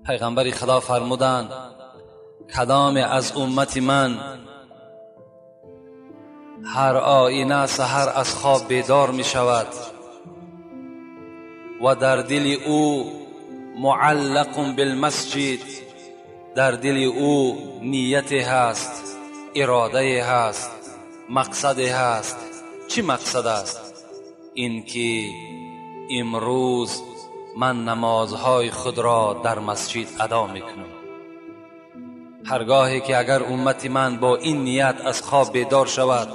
پیغمبر خدا فرمودند کدام از امت من هر آینه سحر از خواب بیدار می شود و در دل او معلق بالمسجد، در دل او نیت هست، اراده هست، مقصد هست. چی مقصد است؟ اینکه امروز من نمازهای خود را در مسجد ادا میکنم. هرگاهی که اگر امت من با این نیت از خواب بیدار شود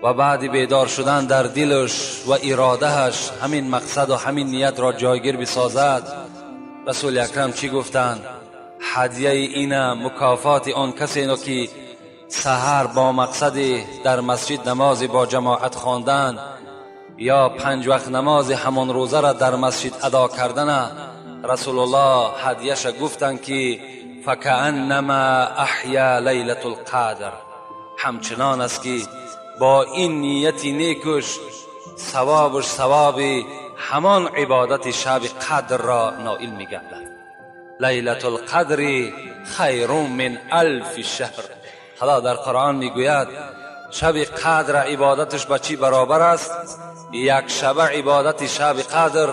و بعد بیدار شدن در دلش و ارادهش همین مقصد و همین نیت را جایگیر بسازد، رسول اکرم چی گفتند؟ هدیه اینه، مکافات آن کسی که سحر با مقصد در مسجد نماز با جماعت خواندن یا 5 وقت نماز همان روزه را در مسجد ادا کردن، رسول الله هدیه‌اش گفتند که فکأنما احیا لیلة القدر، همچنان است که با این نیت نیکش ثوابش ثواب همان عبادت شب قدر را نائل می‌گردد. لیلة القدر خیر من الف شهر. خدا در قرآن میگوید شب قدر عبادتش به چی برابر است؟ یک شب عبادت شب قدر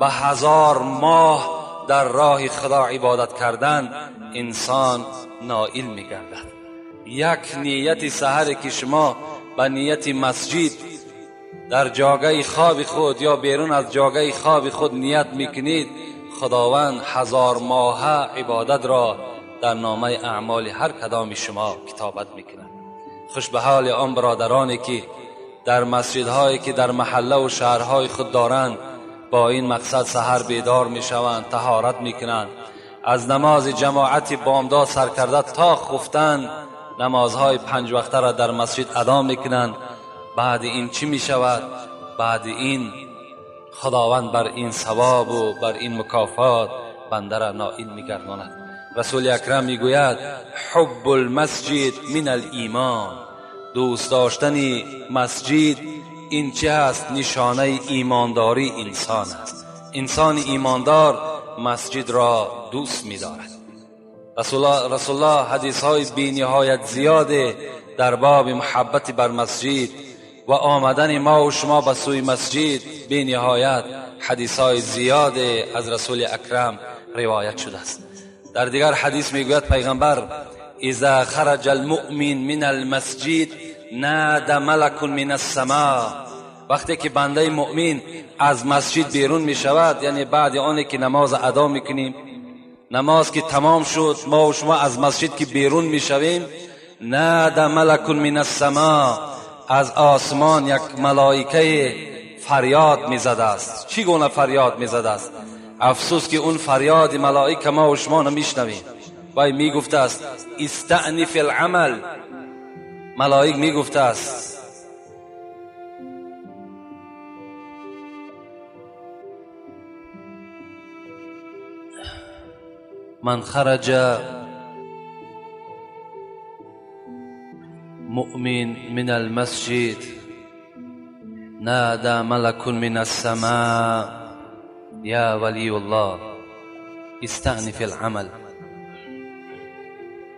به 1000 ماه در راه خدا عبادت کردن انسان نائل میگردد. یک نیت سحر که شما به نیت مسجد در جاگه خواب خود یا بیرون از جاگه خواب خود نیت میکنید، خداوند 1000 ماه عبادت را در نامه اعمال هر کدام شما کتابت میکند. خوش به حال آن برادرانی که در مسجدهایی که در محله و شهرهای خود دارند با این مقصد سحر بیدار میشوند، طهارت میکنند، از نماز جماعت بامداد سر کرده تا خفتن نمازهای 5 وقته را در مسجد ادا میکنند. بعد این چی میشود؟ بعد این خداوند بر این ثواب و بر این مکافات بنده را نائل میگرداند. رسول اکرم میگوید حب المسجد من الایمان، دوست داشتن مسجد این چه هست؟ نشانه ایمانداری انسان است. انسان ایماندار مسجد را دوست می‌دارد. رسول الله حدیث های بی نهایت زیاد در باب محبت بر مسجد و آمدن ما و شما به سوی مسجد بی نهایت حدیث های زیاد از رسول اکرم روایت شده است. در دیگر حدیث میگوید پیغمبر اذا خرج المؤمن من المسجد نادى ملک من السماء، وقتی که بنده مؤمن از مسجد بیرون می شود، یعنی بعد آنی که نماز ادا میکنیم، نماز که تمام شد، ما و شما از مسجد که بیرون می شویم، نادى ملک من السماء، از آسمان یک ملائکه فریاد می زده است. چی گونه فریاد می زده است؟ افسوس که اون فریاد ملائکه ما و شما نمیشنویم. وای می گفته است استأنف العمل، ملائک می گفته است من خرج مؤمن من المسجد نادى ملك من السماء يا ولي الله استأنف العمل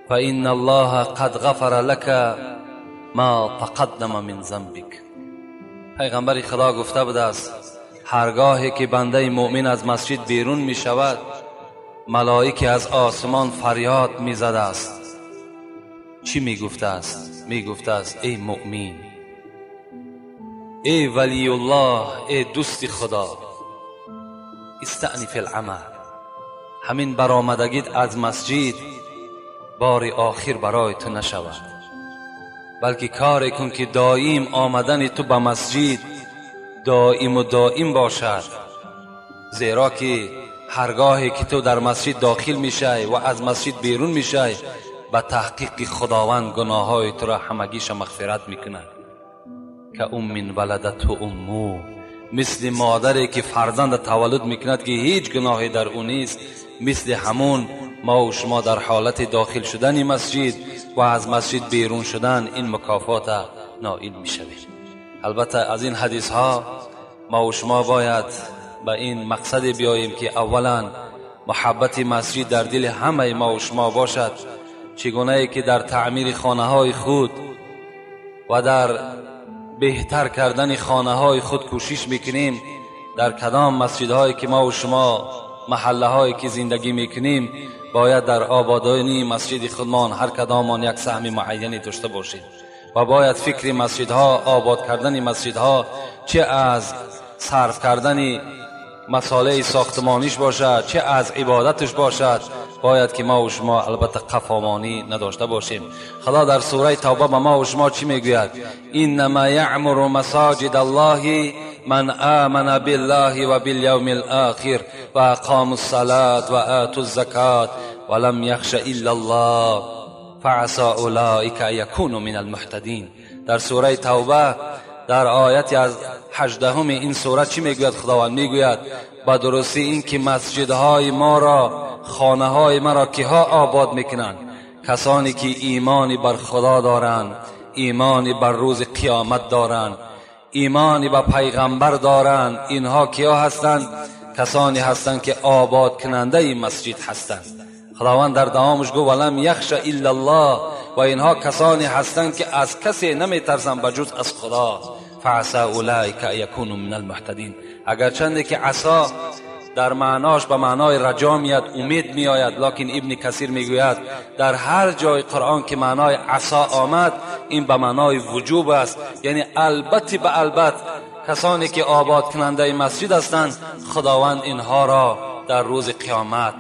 فإن الله قد غفر لك ما تقدم من ذنبك. پیغمبر خدا گفته بوده است هرگاهی که بنده مؤمن از مسجد بیرون می شود، ملائکه از آسمان فریاد می زده است. چی می گفته است؟ می گفته است ای مؤمن، ای ولی الله، ای دوست خدا، استأنف العمل، همین برآمدگیت از مسجد بار آخر برای تو نشود، بلکه کاری کن که دائم آمدن تو به مسجد دائم و دائم باشد، زیرا که هرگاهی که تو در مسجد داخل میشی و از مسجد بیرون میشی، به تحقیق خداوند گناههای تو را همگیش مغفرت میکند. که ام ولدته امه، مثل مادری که فرزند تولد میکند که هیچ گناهی در او نیست، مثل همون ما و شما در حالت داخل شدن مسجد و از مسجد بیرون شدن این مکافات نائل میشویم. البته از این حدیث ها ما و شما باید به این مقصد بیاییم که اولا محبت مسجد در دل همه ما و شما باشد. چگونه ای که در تعمیر خانه های خود و در بهتر کردن خانه های خود کوشش میکنیم، در کدام مسجدهایی که ما و شما محله هایی که زندگی میکنیم باید در آبادانی مسجد خودمان هر کدامان یک سهم معینی داشته باشیم و باید فکر مسجدها، آباد کردن مسجدها، چه از صرف کردن مساله ساختمانیش باشد چه از عبادتش باشد، باید که ما و شما البته قفامانی نداشته باشیم. خدا در سوره توبه به ما و شما چی میگوید؟ انما یعمر مساجد الله من آمن بالله و بالیوم الاخر و اقام الصلاة و آتوا الزکاة ولم یخش الا الله فعسى اولئک یکونوا من المهتدین. در سوره توبه در آیت از 18 این سوره چی میگوید؟ خداوند میگوید با درستی این که مسجدهای ما را، خانه های ما را کیها آباد میکنند؟ کسانی که ایمانی بر خدا دارند، ایمانی بر روز قیامت دارند، ایمانی به پیغمبر دارند. اینها کیا هستند؟ کسانی هستند که آباد کننده این مسجد هستند. خداوند در دوامش گفت ولم یخش الا الله، و اینها کسانی هستند که از کسی نمیترسند بجز از خدا. فعسى اولئک یکونوا من المهتدین. اگرچند که عصا در معناش به معنای رجا میاد، امید میآید، لکن ابن کثیر میگوید در هر جای قرآن که معنای عصا آمد این به معنای وجوب است، یعنی البته به البته کسانی که آباد کننده مسجد هستند خداوند اینها را در روز قیامت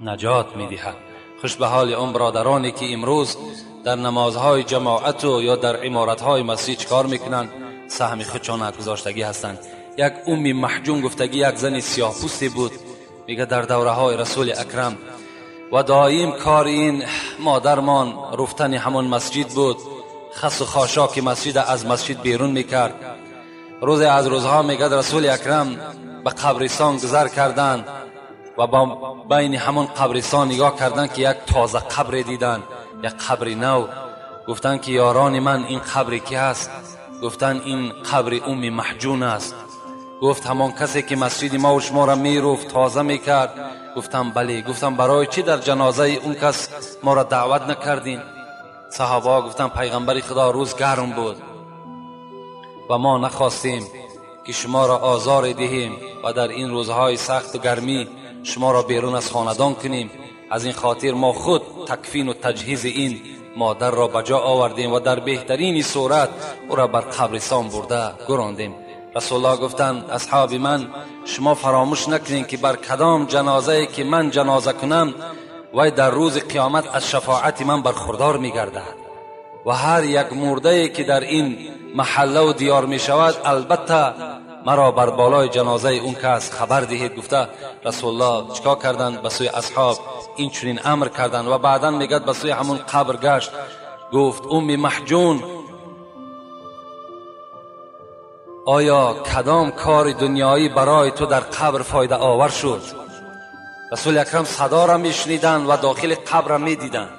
نجات میدهد. خوش به حال اون برادرانی که امروز در نمازهای جماعت و یا در عمارتهای مسجد چکار میکنند؟ سهم خودشان گذاشتگی هستند. یک ام محجوم گفتگی یک زن سیاه پوستی بود، میگه در دوره های رسول اکرم و دایم کار این مادرمان رفتن همون مسجد بود، خس و خاشاک مسجد از مسجد بیرون میکرد. روز از روزها میگه رسول اکرم به قبرستان گذر کردند و با بین همون قبرستان نگاه کردند که یک تازه قبر دیدن، یک قبر نو. گفتند که یاران من این قبر کی هست؟ گفتند این قبر ام محجون است. گفت همان کسی که مسجد ما و شما را میروفت تازه میکرد؟ گفتم بله. گفتم برای چی در جنازه اون کس ما را دعوت نکردین؟ صحابه گفتن پیغمبر خدا روز گرم بود و ما نخواستیم که شما را آزار دهیم و در این روزهای سخت و گرمی شما را بیرون از خاندان کنیم، از این خاطر ما خود تکفین و تجهیز این مادر را به جا آوردیم و در بهترین صورت او را بر قبرستان برده گراندیم. رسول الله گفتند اصحاب من شما فراموش نکنین که بر کدام جنازه که من جنازه کنم وی در روز قیامت از شفاعت من برخوردار میگردد و هر یک مرده که در این محله و دیار می شود البته مرا بر بالای جنازه اون کس خبر دهید. گفته رسول الله چیکار کردند؟ به سوی اصحاب این چنین امر کردند و بعدا میگد به سوی همون قبر گشت، گفت ام محجون آیا کدام کار دنیایی برای تو در قبر فایده آور شد؟ رسول اکرم صدا را میشنیدند و داخل قبر را میدیدند.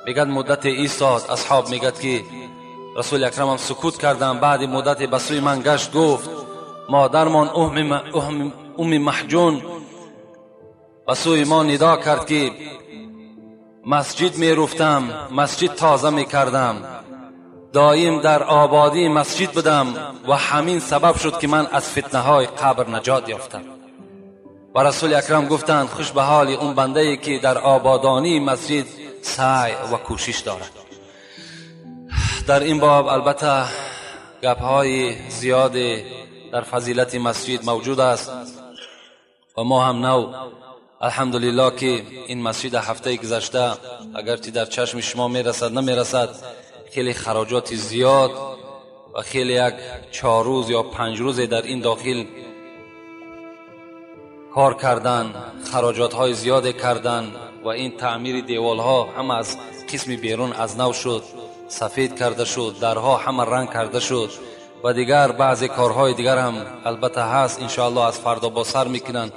میگد مدت ایستاد، اصحاب میگد که رسول اکرم هم سکوت کردند. بعد مدت به سوی من گشت، گفت مادرمان ام محجون به سوی ما ندا کرد که مسجد میرفتم، مسجد تازه میکردم، دایم در آبادی مسجد بودم و همین سبب شد که من از فتنه های قبر نجات یافتم. و رسول اکرم گفتند خوش به حال اون بنده ای که در آبادانی مسجد سعی و کوشش دارد. در این باب البته گپ های زیاد در فضیلت مسجد موجود است و ما هم نو الحمدلله که این مسجد هفته گذشته اگرچه در چشم شما میرسد نمیرسد، خیلی خراجات زیاد و خیلی یک 4 روز یا 5 روز در این داخل کار کردن، خراجات های زیاد کردن و این تعمیر دیوال ها هم از قسم بیرون از نو شد، سفید کرده شد، درها همه رنگ کرده شد و دیگر بعضی کارهای دیگر هم البته هست، انشاءالله از فردا با سر میکنن.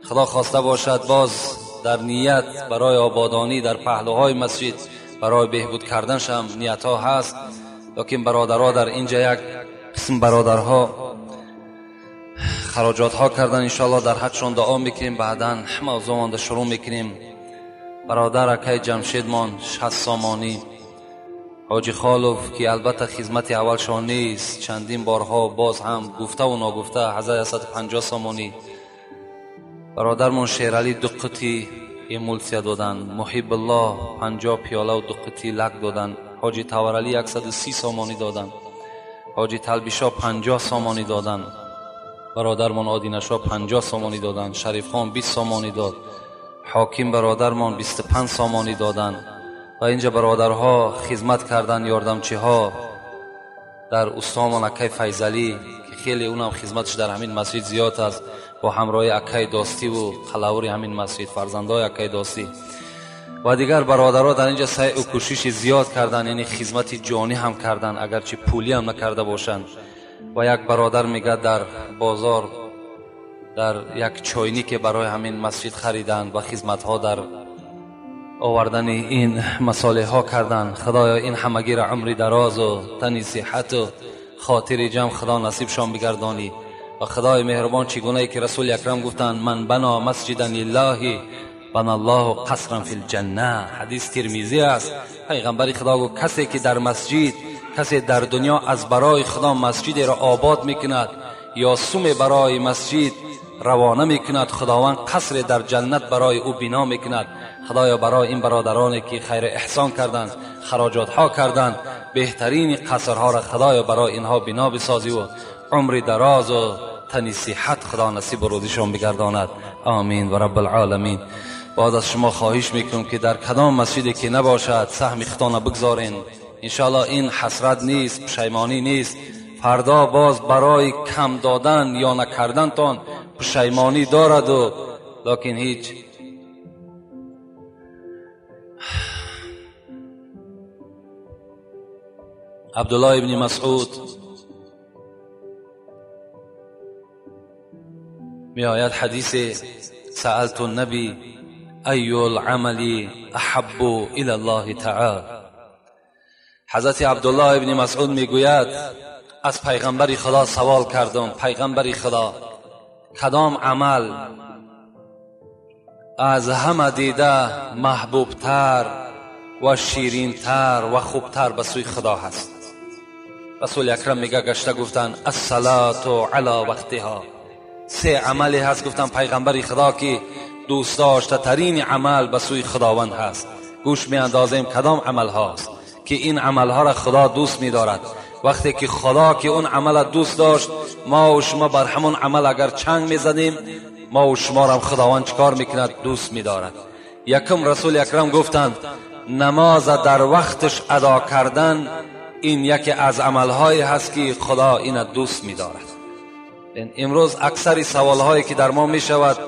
خدا خواسته باشد باز در نیت برای آبادانی در پهلوهای مسجد برای بهبود کردنش هم نیت ها هست، لیکن برادرها در اینجا یک قسم برادرها хароҷотҳо кардан, иншоаллоҳ дар ҳақшон дуо мекунем. Баъдан мавзӯъ шурӯъ мекунем. Бародар акай Ҷамшедмон 60 сомонӣ, Ҳоҷи Холов ки албатта хизмати аввалшон нест, чандин борҳо боз ҳам гуфтаву ногуфта 1150 сомонӣ. Бародармон Шералӣ 2 қути эмулсия додан, Муҳибуллоҳ 50 пиёлаву 2 қути лак додан, Ҳоҷи Таваралӣ 130 сомонӣ додан, Ҳоҷи Талбишо 50 сомонӣ додан, бародармон Одинашо 50 сомонӣ додан, Шарифхон 20 сомонӣ дод, Ҳоким бародармон 25 сомонӣ додан. Ва инҷа бародарҳо хизмат кардан, ёрдамчиҳо дар устомон акай Файзалӣ ки хеле унам хизматаш дар ҳамин масҷид зиёд аст, бо ҳамроҳи акай Достиву қалавури ҳамин масҷид, фарзандҳои акай Достӣ ва дигар бародарҳо дар инҷа саъю кӯшиши зиёд кардан, яъне хизмати ҷонӣ ҳам кардан, агарчи пулӣ ҳам накарда бошанд. Ва як бародар мегӯяд дар бозор дар як чойнике барои ҳамин масҷид хариданд ва хизматҳо дар овардани ин масолеҳҳо карданд. Худоё ин ҳамагиро умри дарозу тани сиҳату хотири ҷамъ Худо насибшон бигардонӣ. Ва Худои меҳрубон чӣ гунае ки Расули Акрам гуфтанд: ман бано масҷидан лиллаҳи бана Аллоҳу қасран фил ҷанна. Ҳадис Тирмизӣ аст. Пайғамбари Худо гуфт: касе ки дар масҷид, касе дар дунё аз барои Худо масҷидеро обод мекунад ё суме барои масҷид равона мекунад, Худованд қасре дар ҷаннат барои ӯ бино мекунад. Худоё барои ин бародароне ки хайр эҳсон карданд, хароҷотҳо карданд, беҳтарини қасрҳоро Худоё барои инҳо бино бисозӣ ва умри дарозу тани сиҳат Худо насибу рӯзишон бигардонад. Амин ва раббалъоламин. Боз аз шумо хоҳиш мекунам ки дар кадом масҷиде ки набошад саҳми худтона бигзорен. Иншоаллоҳ ин ҳасрат нест, пушаймонӣ нест. Фардо боз барои кам додан ё накардантон пушаймонӣ дораду, лекин ҳеҷ. Абдуллоҳ ибни Масъуд меояд ҳадисе: саалту наби айю лъамали аҳаббу ила ллоҳи таъала. Ҳазрати Абдуллоҳ ибни Масъуд мегӯяд: аз пайғамбари Худо савол кардам, пайғамбари Худо, кадом амал аз ҳама дида маҳбубтар ва ширинтар ва хубтар ба сӯи Худо ҳаст? Расули Акрам мега гашта гуфтанд: ассалату ала вақтиҳо. Се амале ҳаст, гуфтанд пайғамбари Худо, ки дӯстдоштатарин амал ба сӯи Худованд ҳаст. Гӯш меандозем кадом амал ҳаст ки ин амалҳоро Худо дӯст медорад. Вақте ки Худо ки он амалро дӯст дошт, мо ва шумо бар ҳамон амал агар чанг мезадем, мо ва шуморо ҳам Худованд чикор мекунад? Дӯст медорад. Якум Расули Акрам гуфтанд: намоз дар вақташ адо кардан ин яке аз амалҳое ҳаст ки Худо ина дӯст медорад. Имрӯз аксари саволҳое ки дар мо мешавад,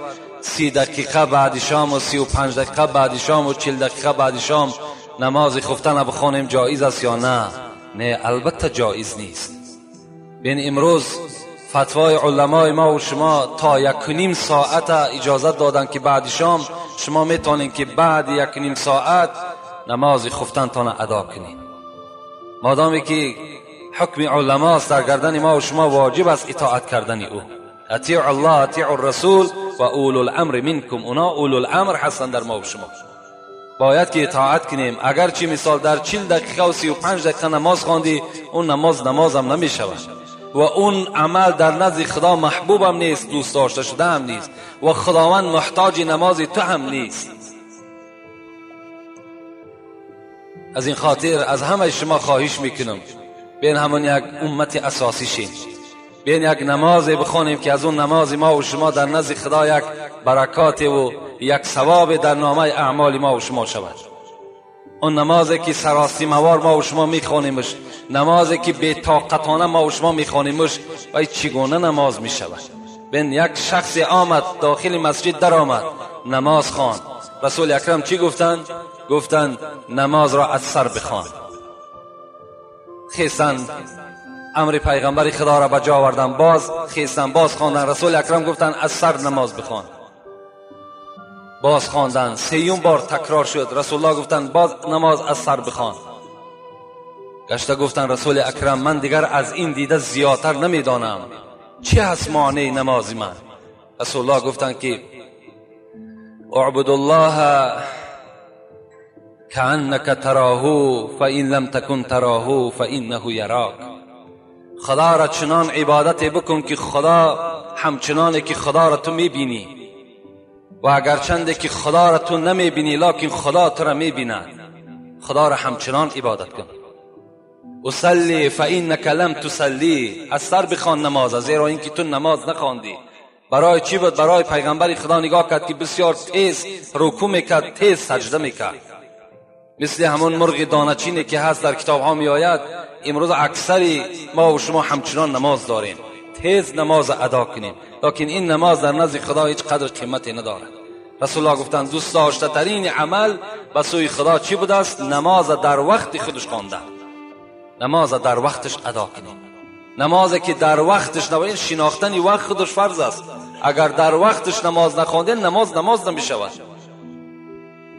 30 дақиқа баъди шом ва 35 дақиқа баъди шом ва 40 дақиқа баъди шом намози хуфтана бихонем ҷоиз аст ё на? Не, албатта ҷоиз нест. Бин имрӯз фатвои уламои мо ва шумо то 1.5 соата иҷозат доданд ки баъди шом шумо метавонед ки баъди 1.5 соат намози хуфтантона адо кунед. Модоме ки ҳукми уламост дар гардани мо ва шумо воҷиб аст итоат кардани ӯ. Атиу аллоҳ, атиу расул ва улул-амри минкум. Уно улул-амр ҳастанд дар мо ва шумо. Бояд ки итоат кунем. Агарчи мисол дар 40 дақиқа ва 35 дақиқа намоз хондӣ, он намоз намозам намешавад ва он амал дар назди Худо маҳбубам нест, дӯст дошта шудаам нест ва Худованд муҳтоҷи намози ту ҳам нест. Аз ин хотир аз ҳамаи шумо хоҳиш мекунам, бин ҳамон як уммати асосӣ шем, бин як намозе бихонем ки аз он намози мо ва шумо дар назди Худо як баракоте ва як савобе дар номаи аъмоли мо ва шумо шавад. Он намозе ки саросимавор мо ва шумо мехонемш, намозе ки бетоқатона мо ва шумо мехонемш, вай чӣ гуна намоз мешавад? Бин як шахсе омад дохили масҷид даромад, намоз хонд. Расули Акрам чӣ гуфтанд? Гуфтанд намозро аз сар бихон. Хестанд, амри пайғамбари Худоро ба ҷо оварданд, боз хестанд, боз хонданд. Расули Акрам гуфтанд аз сар намоз бихон. Боз хонданд, сеюм бор такрор шуд. Расулуллоҳ гуфтанд боз намоз аз сар бихон. Гашта гуфтанд Расули Акрам ман дигар аз ин дида зиёдтар намедонам. چی هست مانع نماز من؟ رسول الله گفتند که اعبد الله كأنك تراه فإن لم تكن تراه فإنه يراك. خدا را چنان عبادت بکن که خدا همچنانه که خدا را تو میبینی، و اگرچنده که خدا را تو نمیبینی لکن خدا تو را میبیند، خدا را همچنان عبادت کن. اصلی فإنك لم تصلی، از سر بخوان نماز، زیرا اینکه تو نماز نخواندی. برای چی بود؟ برای پیغمبر خدا نگاه کرد که بسیار تیز رکوع میکرد، تیز سجده میکرد، مثل همون مرغ دانه‌چینی که هست در کتاب ها میآید. امروز اکثری ما و شما همچنان نماز داریم، تیز نماز ادا کنیم، لکن این نماز در نزد خدا هیچ قدر قیمتی ندارد. رسول الله گفتند دوست داشته ترین عمل به سوی خدا چی بوده است؟ نماز در وقت خودش خواندن، نماز در وقتش ادا کنیم. نمازی که در وقتش نباید، شناختن وقت خودش فرض است. اگر در وقتش نماز نخواندین، نماز نماز نمیشود.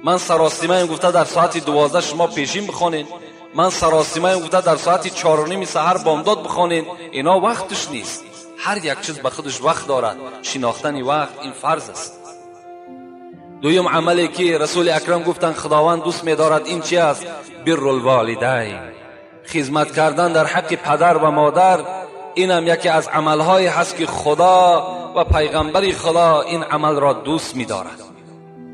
من سراسیمه گفته در ساعت 12 شما پیشین بخوانین، من سراسیمه گفته در ساعت 4:30 سحر بامداد بخوانین، اینا وقتش نیست. هر یک چیز به خودش وقت دارد، شناختن وقت این فرض است. دویم عملی که رسول اکرم گفتند خداوند دوست می‌دارد این چی است؟ بر الوالدین، خدمت کردن در حق پدر و مادر. اینم یکی از عملهایی هست که خدا و پیغمبر خدا این عمل را دوست می‌دارد.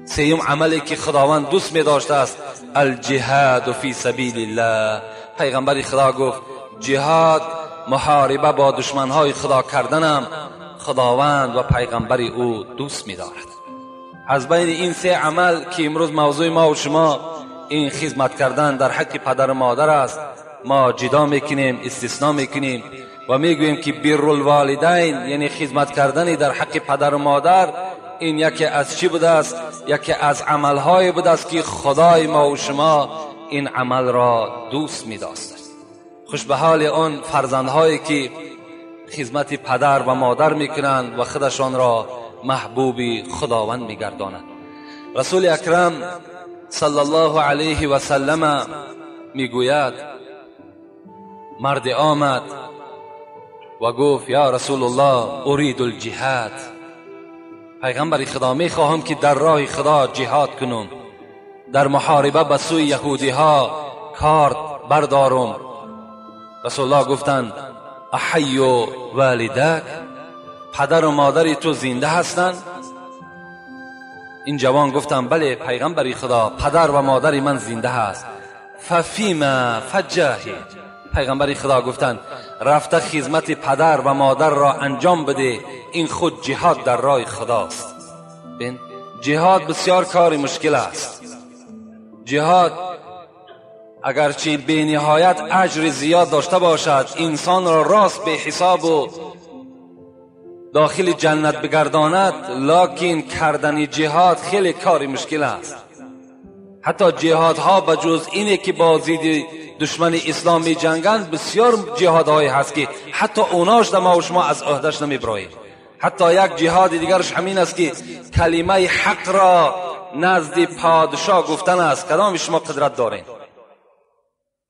سیوم عملی که خداوند دوست می‌داشته است الجهاد فی سبیل الله. پیغمبر خدا گفت جهاد، محاربه با دشمنهای خدا کردنم خداوند و پیغمبر او دوست می‌دارد. از بین این سه عمل که امروز موضوع ما و شما این خدمت کردن در حق پدر و مادر است، ما جدا میکنیم، استثناء میکنیم و میگوییم که بر الوالدین، یعنی خدمت کردن در حق پدر و مادر، این یکی از چی بوده است؟ یکی از عملهای بوده است که خدای ما و شما این عمل را دوست می‌داشت. خوش به حال آن فرزندهایی که خدمت پدر و مادر میکنند و خودشان را محبوب خداوند میگردانند. رسول اکرم صلی الله علیه و سلم میگوید مرد آمد و گفت یا رسول الله ارید الجهاد، پیغمبر خدا میخواهم که در راه خدا جهاد کنم، در محاربه به سوی یهودی ها کارد بردارم. رسول الله گفتند احی والدک، پدر و مادر تو زنده هستند؟ این جوان گفتند بله پیغمبر خدا، پدر و مادر من زنده هست. ففیما فجاهد، پیغمبر خدا گفتند رفته خدمت پدر و مادر را انجام بده، این خود جهاد در راه خداست. بین جهاد بسیار کار مشکل است. جهاد اگرچه به نهایت اجر زیاد داشته باشد، انسان را راست به حساب و داخل جنت بگرداند، لکن کردن جهاد خیلی کار مشکل است. حتی جهادها به جز اینه که با ضد دشمن اسلام می جنگند، بسیار جهادهایی هست که حتی اوناش ما و شما از عهدهش نمیبراییم. حتی یک جهاد دیگرش همین است که کلمه حق را نزد پادشاه گفتن است. کدام شما قدرت دارین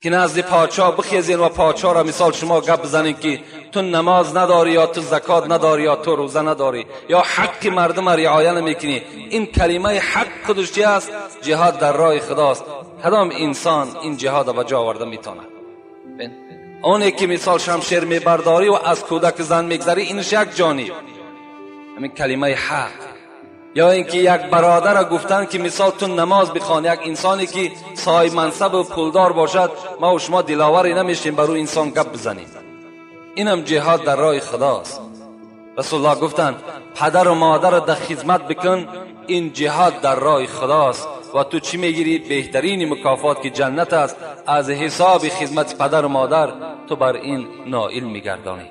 که نزد پادشاه بخیزین و پادشاه را مثال شما گپ بزنین که تو نماز نداری یا تو زکات نداری یا تو روزه نداری یا حق مردم را رعایت نمیکنی؟ این کلمه حق خودش چی است؟ جهاد در راه خداست. کدام انسان این جهاد را به جا آورده میتونه؟ اونی که مثال شمشیر میبرداری و از کودک زن میگذری، اینش یک جانب همین کلمه حق. یا اینکه یک برادر را گفتن که مثال تو نماز بخوان، یک انسانی که صاحب منصب و پولدار باشد، ما و شما دلاوری نمیشیم بر او انسان گپ بزنیم. اینم جهاد در راه خداست. رسول الله گفتند پدر و مادر را در خدمت بکن، این جهاد در راه خداست و تو چی میگیری؟ بهترین مکافات که جنت است، از حساب خدمت پدر و مادر تو بر این نائل میگردانی.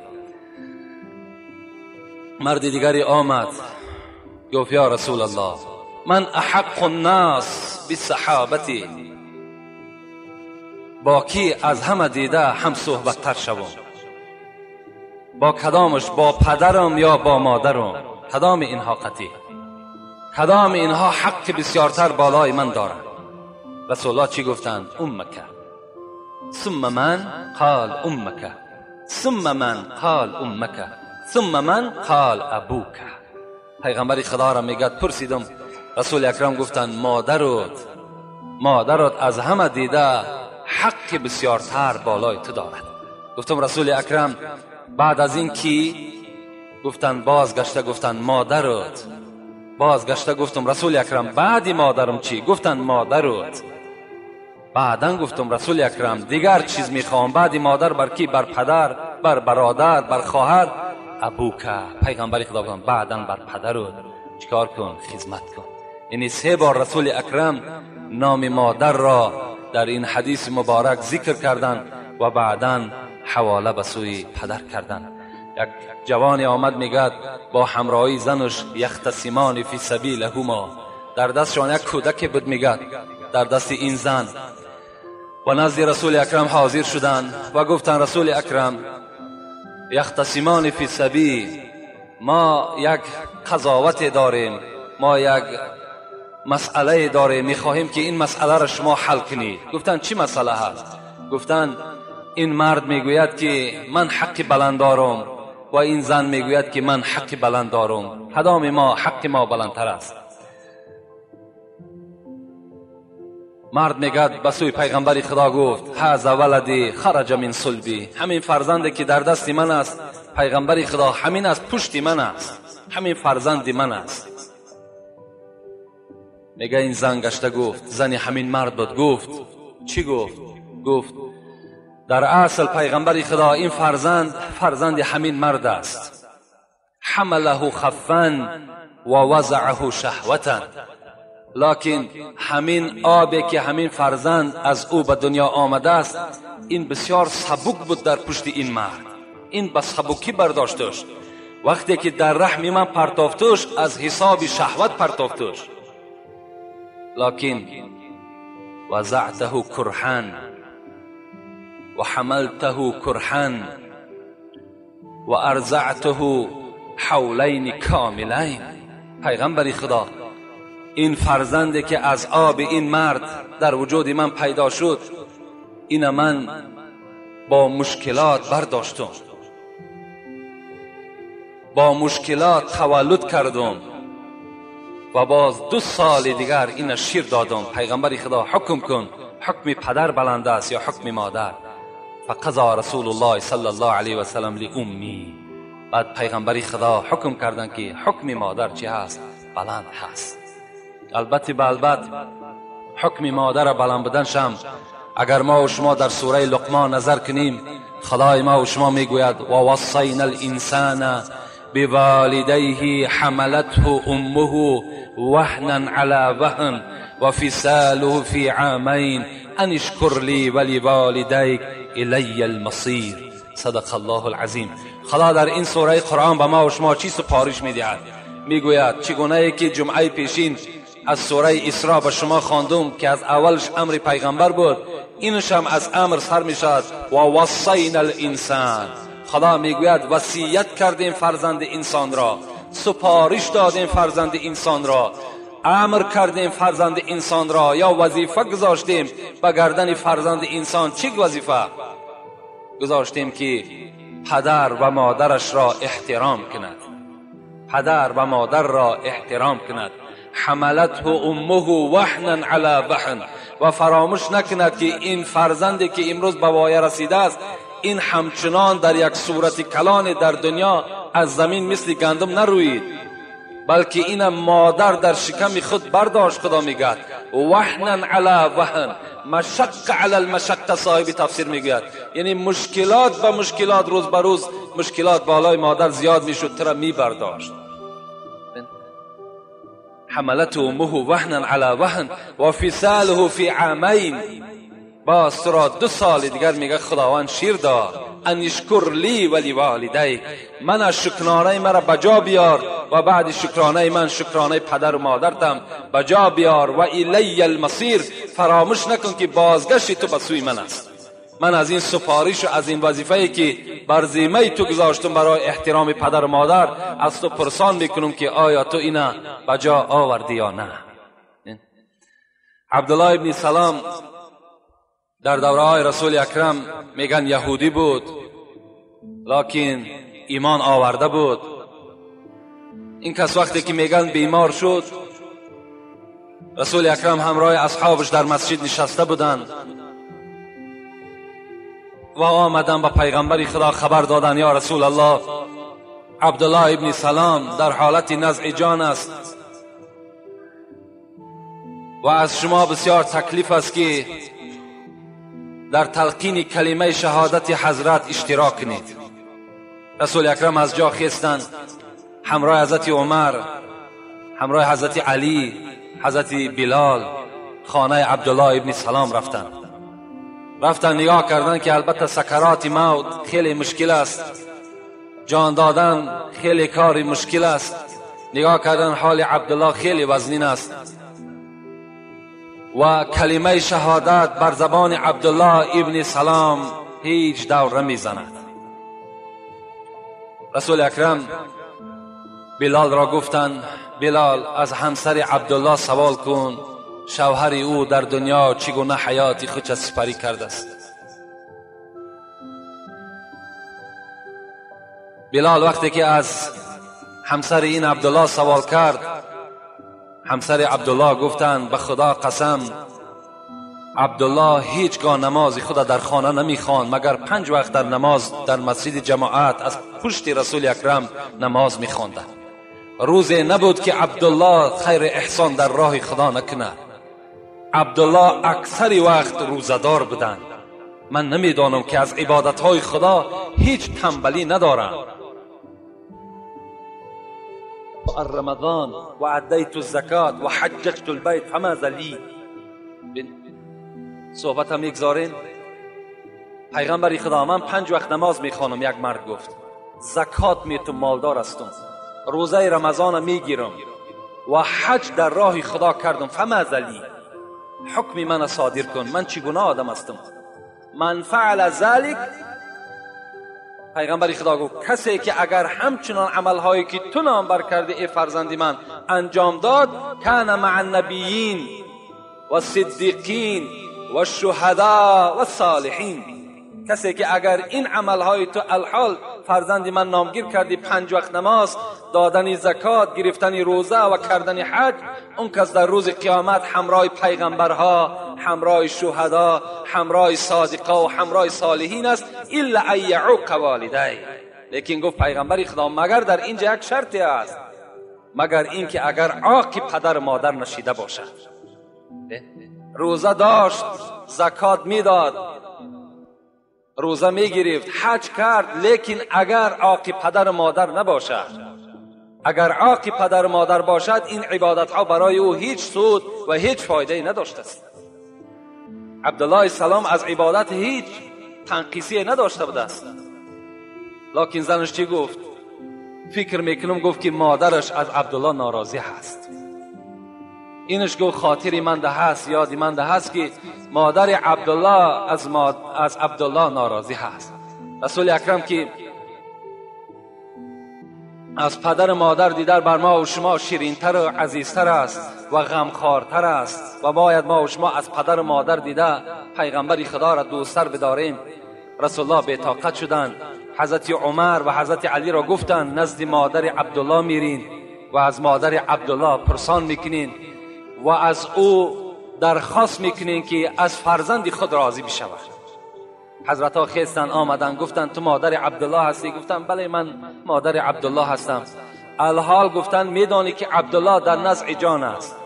مرد دیگری آمد گفت یا رسول الله من احق الناس بصحابتی، با کی از همه دیده هم صحبت تر شوم؟ با کدامش؟ با پدرم یا با مادرم؟ کدام اینها قطعی؟ کدام اینها حق بسیارتر بالای من دارند؟ رسول الله چی گفتند؟ امک ثم من قال امک ثم من قال امک ثم من؟ قال ابوک. پیغمبر خدا را میگد پرسیدم، رسول اکرم گفتند مادرت از همه دیده حق بسیارتر بالای تو دارد. گفتم رسول اکرم بعد از این کی؟ گفتند بازگشته گفتند مادرت. بازگشته گفتم رسول اکرم بعد مادرم چی؟ گفتند مادرت. بعدا گفتم رسول اکرم دیگر چیز میخوام بعد مادر بر کی؟ بر پدر، بر برادر، بر خواهر. ابوک. پیغمبر خدا گفتند بعدا بر پدرت چیکار کن؟ خدمت کن. یعنی 3 بار رسول اکرم نام مادر را در این حدیث مبارک ذکر کردند و بعدا حواله به سوی پدر کردند. یک جوانی آمد میگد با همراهی زنش یختصمان فی سبیلهما، در دستشان یک کودک بود میگد در دست این زن، و نزد رسول اکرم حاضر شدند و گفتند رسول اکرم یختصمان فی سبیل، ما یک قضاوت داریم، ما یک مسئله داریم، میخواهیم که این مسئله را شما حل کنید. گفتند چی مسئله هست؟ گفتند این مرد میگوید که من حق بلند دارم و این زن میگوید که من حق بلند دارم، کدام ما حق ما بلندتر است؟ مرد میگد به سوی پیغمبر خدا گفت هذا ولدی خرج من صلبی، همین فرزندی که در دست من است پیغمبر خدا همین از پشت من است، همین فرزند من است. میگه این زن گشته گفت، زن همین مرد بود، گفت چی گفت؟ گفت در اصل پیغمبر خدا این فرزند فرزند همین مرد است، حمله خفا و وضعه شهوتا، لکن همین آبی که همین فرزند از او به دنیا آمده است این بسیار سبک بود در پشت این مرد، این به سبکی برداشتش، وقتی که در رحم من پرتافتش از حساب شهوت پرتافتش، لکن وضعته کرها و حملته کرها و ارضعته حولین کاملین. پیغمبر خدا این فرزندی که از آب این مرد در وجود من پیدا شد این من با مشکلات برداشتم، با مشکلات تولد کردم و باز 2 سال دیگر این شیر دادم. پیغمبر خدا حکم کن، حکم پدر بلند است یا حکم مادر؟ فقضا رسول الله صلی الله علیه و سلم لأمی. بعد پیغمبر خدا حکم کردن که حکم مادر چی هست؟ بلند هست. البته بالبت حکم مادر بلند بودن شم اگر ما و شما در سوره لقمان نظر کنیم خدای ما و شما میگوید و وصینا الانسان بوالدیه حملته امه وهنا علی وهن و فصاله فی عامین ان اشکر لی ولوالدیک الی المصیر. صدق الله العظیم. خدا در این سوره قرآن به ما و شما چی سپارش میدهد؟ میگوید چگونه که جمعه پیشین از سوره اسراء به شما خواندم که از اولش امر پیغمبر بود، اینش هم از امر سر میشد و وصینا الانسان. خدا میگوید وصیت کردیم فرزند انسان را، سپارش دادیم فرزند انسان را، امر کردیم فرزند انسان را، یا وظیفه گذاشتیم به گردن فرزند انسان. چی وظیفه گذاشتیم؟ که پدر و مادرش را احترام کند، پدر و مادر را احترام کند. حملته امه وهنا علی وهن، و فراموش نکند که این فرزندی که امروز به وایه رسیده است این همچنان در یک صورت کلان در دنیا از زمین مثل گندم نروید، بلکه این مادر در شکم خود برداشت. خدا میگه وهنا علی وهن، مشق علی المشقه. صاحب تفسیر میگوید یعنی مشکلات به مشکلات، روز به روز مشکلات بالای مادر زیاد میشد، ترا میبرداشت. حملته امه وهنا علی وهن و فصاله فی عامین، باز تو را 2 سال دیگر میگه خداوند شیر داد. ان اشکر لی ولی والدیک، من از شکرانه مرا بجا بیار و بعد شکرانه من شکرانه پدر و مادرتم بجا بیار. و الی المصیر، فراموش نکن که بازگشت تو به سوی من است. من از این سفارش و از این وظیفه‌ای که بر ذمه تو گذاشتم برای احترام پدر و مادر از تو پرسان میکنم که آیا تو اینا بجا آوردی یا نه. عبدالله ابن سلام در دوره های رسول اکرم میگن یهودی بود، لکن ایمان آورده بود. این کس وقتی که میگن بیمار شد، رسول اکرم همراه اصحابش در مسجد نشسته بودند و آمدن به پیغمبر خدا خبر دادن یا رسول الله، عبدالله ابن سلام در حالت نزع جان است و از شما بسیار تکلیف است که در تلقین کلمه شهادت حضرت اشتراک کنید. رسول اکرم از جا خیستند، همراه حضرت عمر، همراه حضرت علی، حضرت بلال خانه عبدالله ابن سلام رفتند. رفتن نگاه کردن که البته سکرات موت خیلی مشکل است، جان دادن خیلی کاری مشکل است. نگاه کردن حال عبدالله خیلی وزنین است و کلمه شهادت بر زبان عبدالله ابن سلام هیچ دور نمیزند. رسول اکرم بلال را گفتند بلال از همسر عبدالله سوال کن شوهر او در دنیا چگونه حیات خود سپری کرده است. بلال وقتی که از همسر این عبدالله سوال کرد، همسر عبدالله گفتند به خدا قسم عبدالله هیچگاه نماز خود در خانه نمیخواند مگر 5 وقت در نماز در مسجد جماعت از پشت رسول اکرم نماز میخواند. روزی نبود که عبدالله خیر احسان در راه خدا نکند. عبدالله اکثر وقت روزدار بودند. من نمیدانم که از عبادتهای خدا هیچ تنبلی ندارم. رمضان و ادیت الزکات و حججت البیت فماذا لی. صحبت هم میگذارین. پیغمبر خدا من 5 وقت نماز میخوانم. یک مرد گفت زکات میتم، مالدار هستم، روزه رمضان میگیرم و حج در راه خدا کردم، فماذا لی، حکم من صادر کن، من چگونه آدم هستم؟ من فعل ذلک، پیغمبر خدا گفت کسی که اگر همچنان عملهایی که تو نام بر کرده ای فرزند من انجام داد، کان مع النبیین و صدیقین و الشهداء و الصالحین. کسی که اگر این عملهای تو الحال فرزند من نامگیر کردی، 5 وقت نماز، دادن زکات، گرفتن روزه و کردن حج، اون کس در روز قیامت همراه پیغمبرها، همراه شهدا، همراه صادقا و همراه صالحین است، الا ان یعوق والدی. لیکن گفت پیغمبر خدا مگر در اینجا یک شرطی است، مگر اینکه اگر عاق پدر مادر نشیده باشد. روزه داشت، زکات میداد، روزه میگرفت، حج کرد، لیکن اگر عاق پدر مادر نباشد، اگر عاق پدر مادر باشد، این عبادت ها برای او هیچ سود و هیچ فایده نداشته است. عبدالله سلام از عبادت هیچ تنقیصی نداشته بوده است. لکن زنش چی گفت؟ فکر میکنم گفت که مادرش از عبدالله ناراضی هست. اینش گفت خاطر من ده هست، یاد من ده هست که مادر عبدالله از عبدالله ناراضی هست. رسول اکرم که از پدر مادر دیدار بر ما و شما شیرینتر و عزیزتر است و غمخوارتر است و باید ما و شما از پدر مادر دیده پیغمبر خدا را دوستتر بداریم. رسول الله بی‌طاقت شدند. حضرت عمر و حضرت علی را گفتند نزد مادر عبدالله میرین و از مادر عبدالله پرسان میکنین و از او درخواست میکنین که از فرزند خود راضی بشود. حضرت ها خیستن آمدن، گفتن تو مادر عبدالله هستی؟ گفتن بله من مادر عبدالله هستم. الحال گفتن میدانی که عبدالله در نزع جان است؟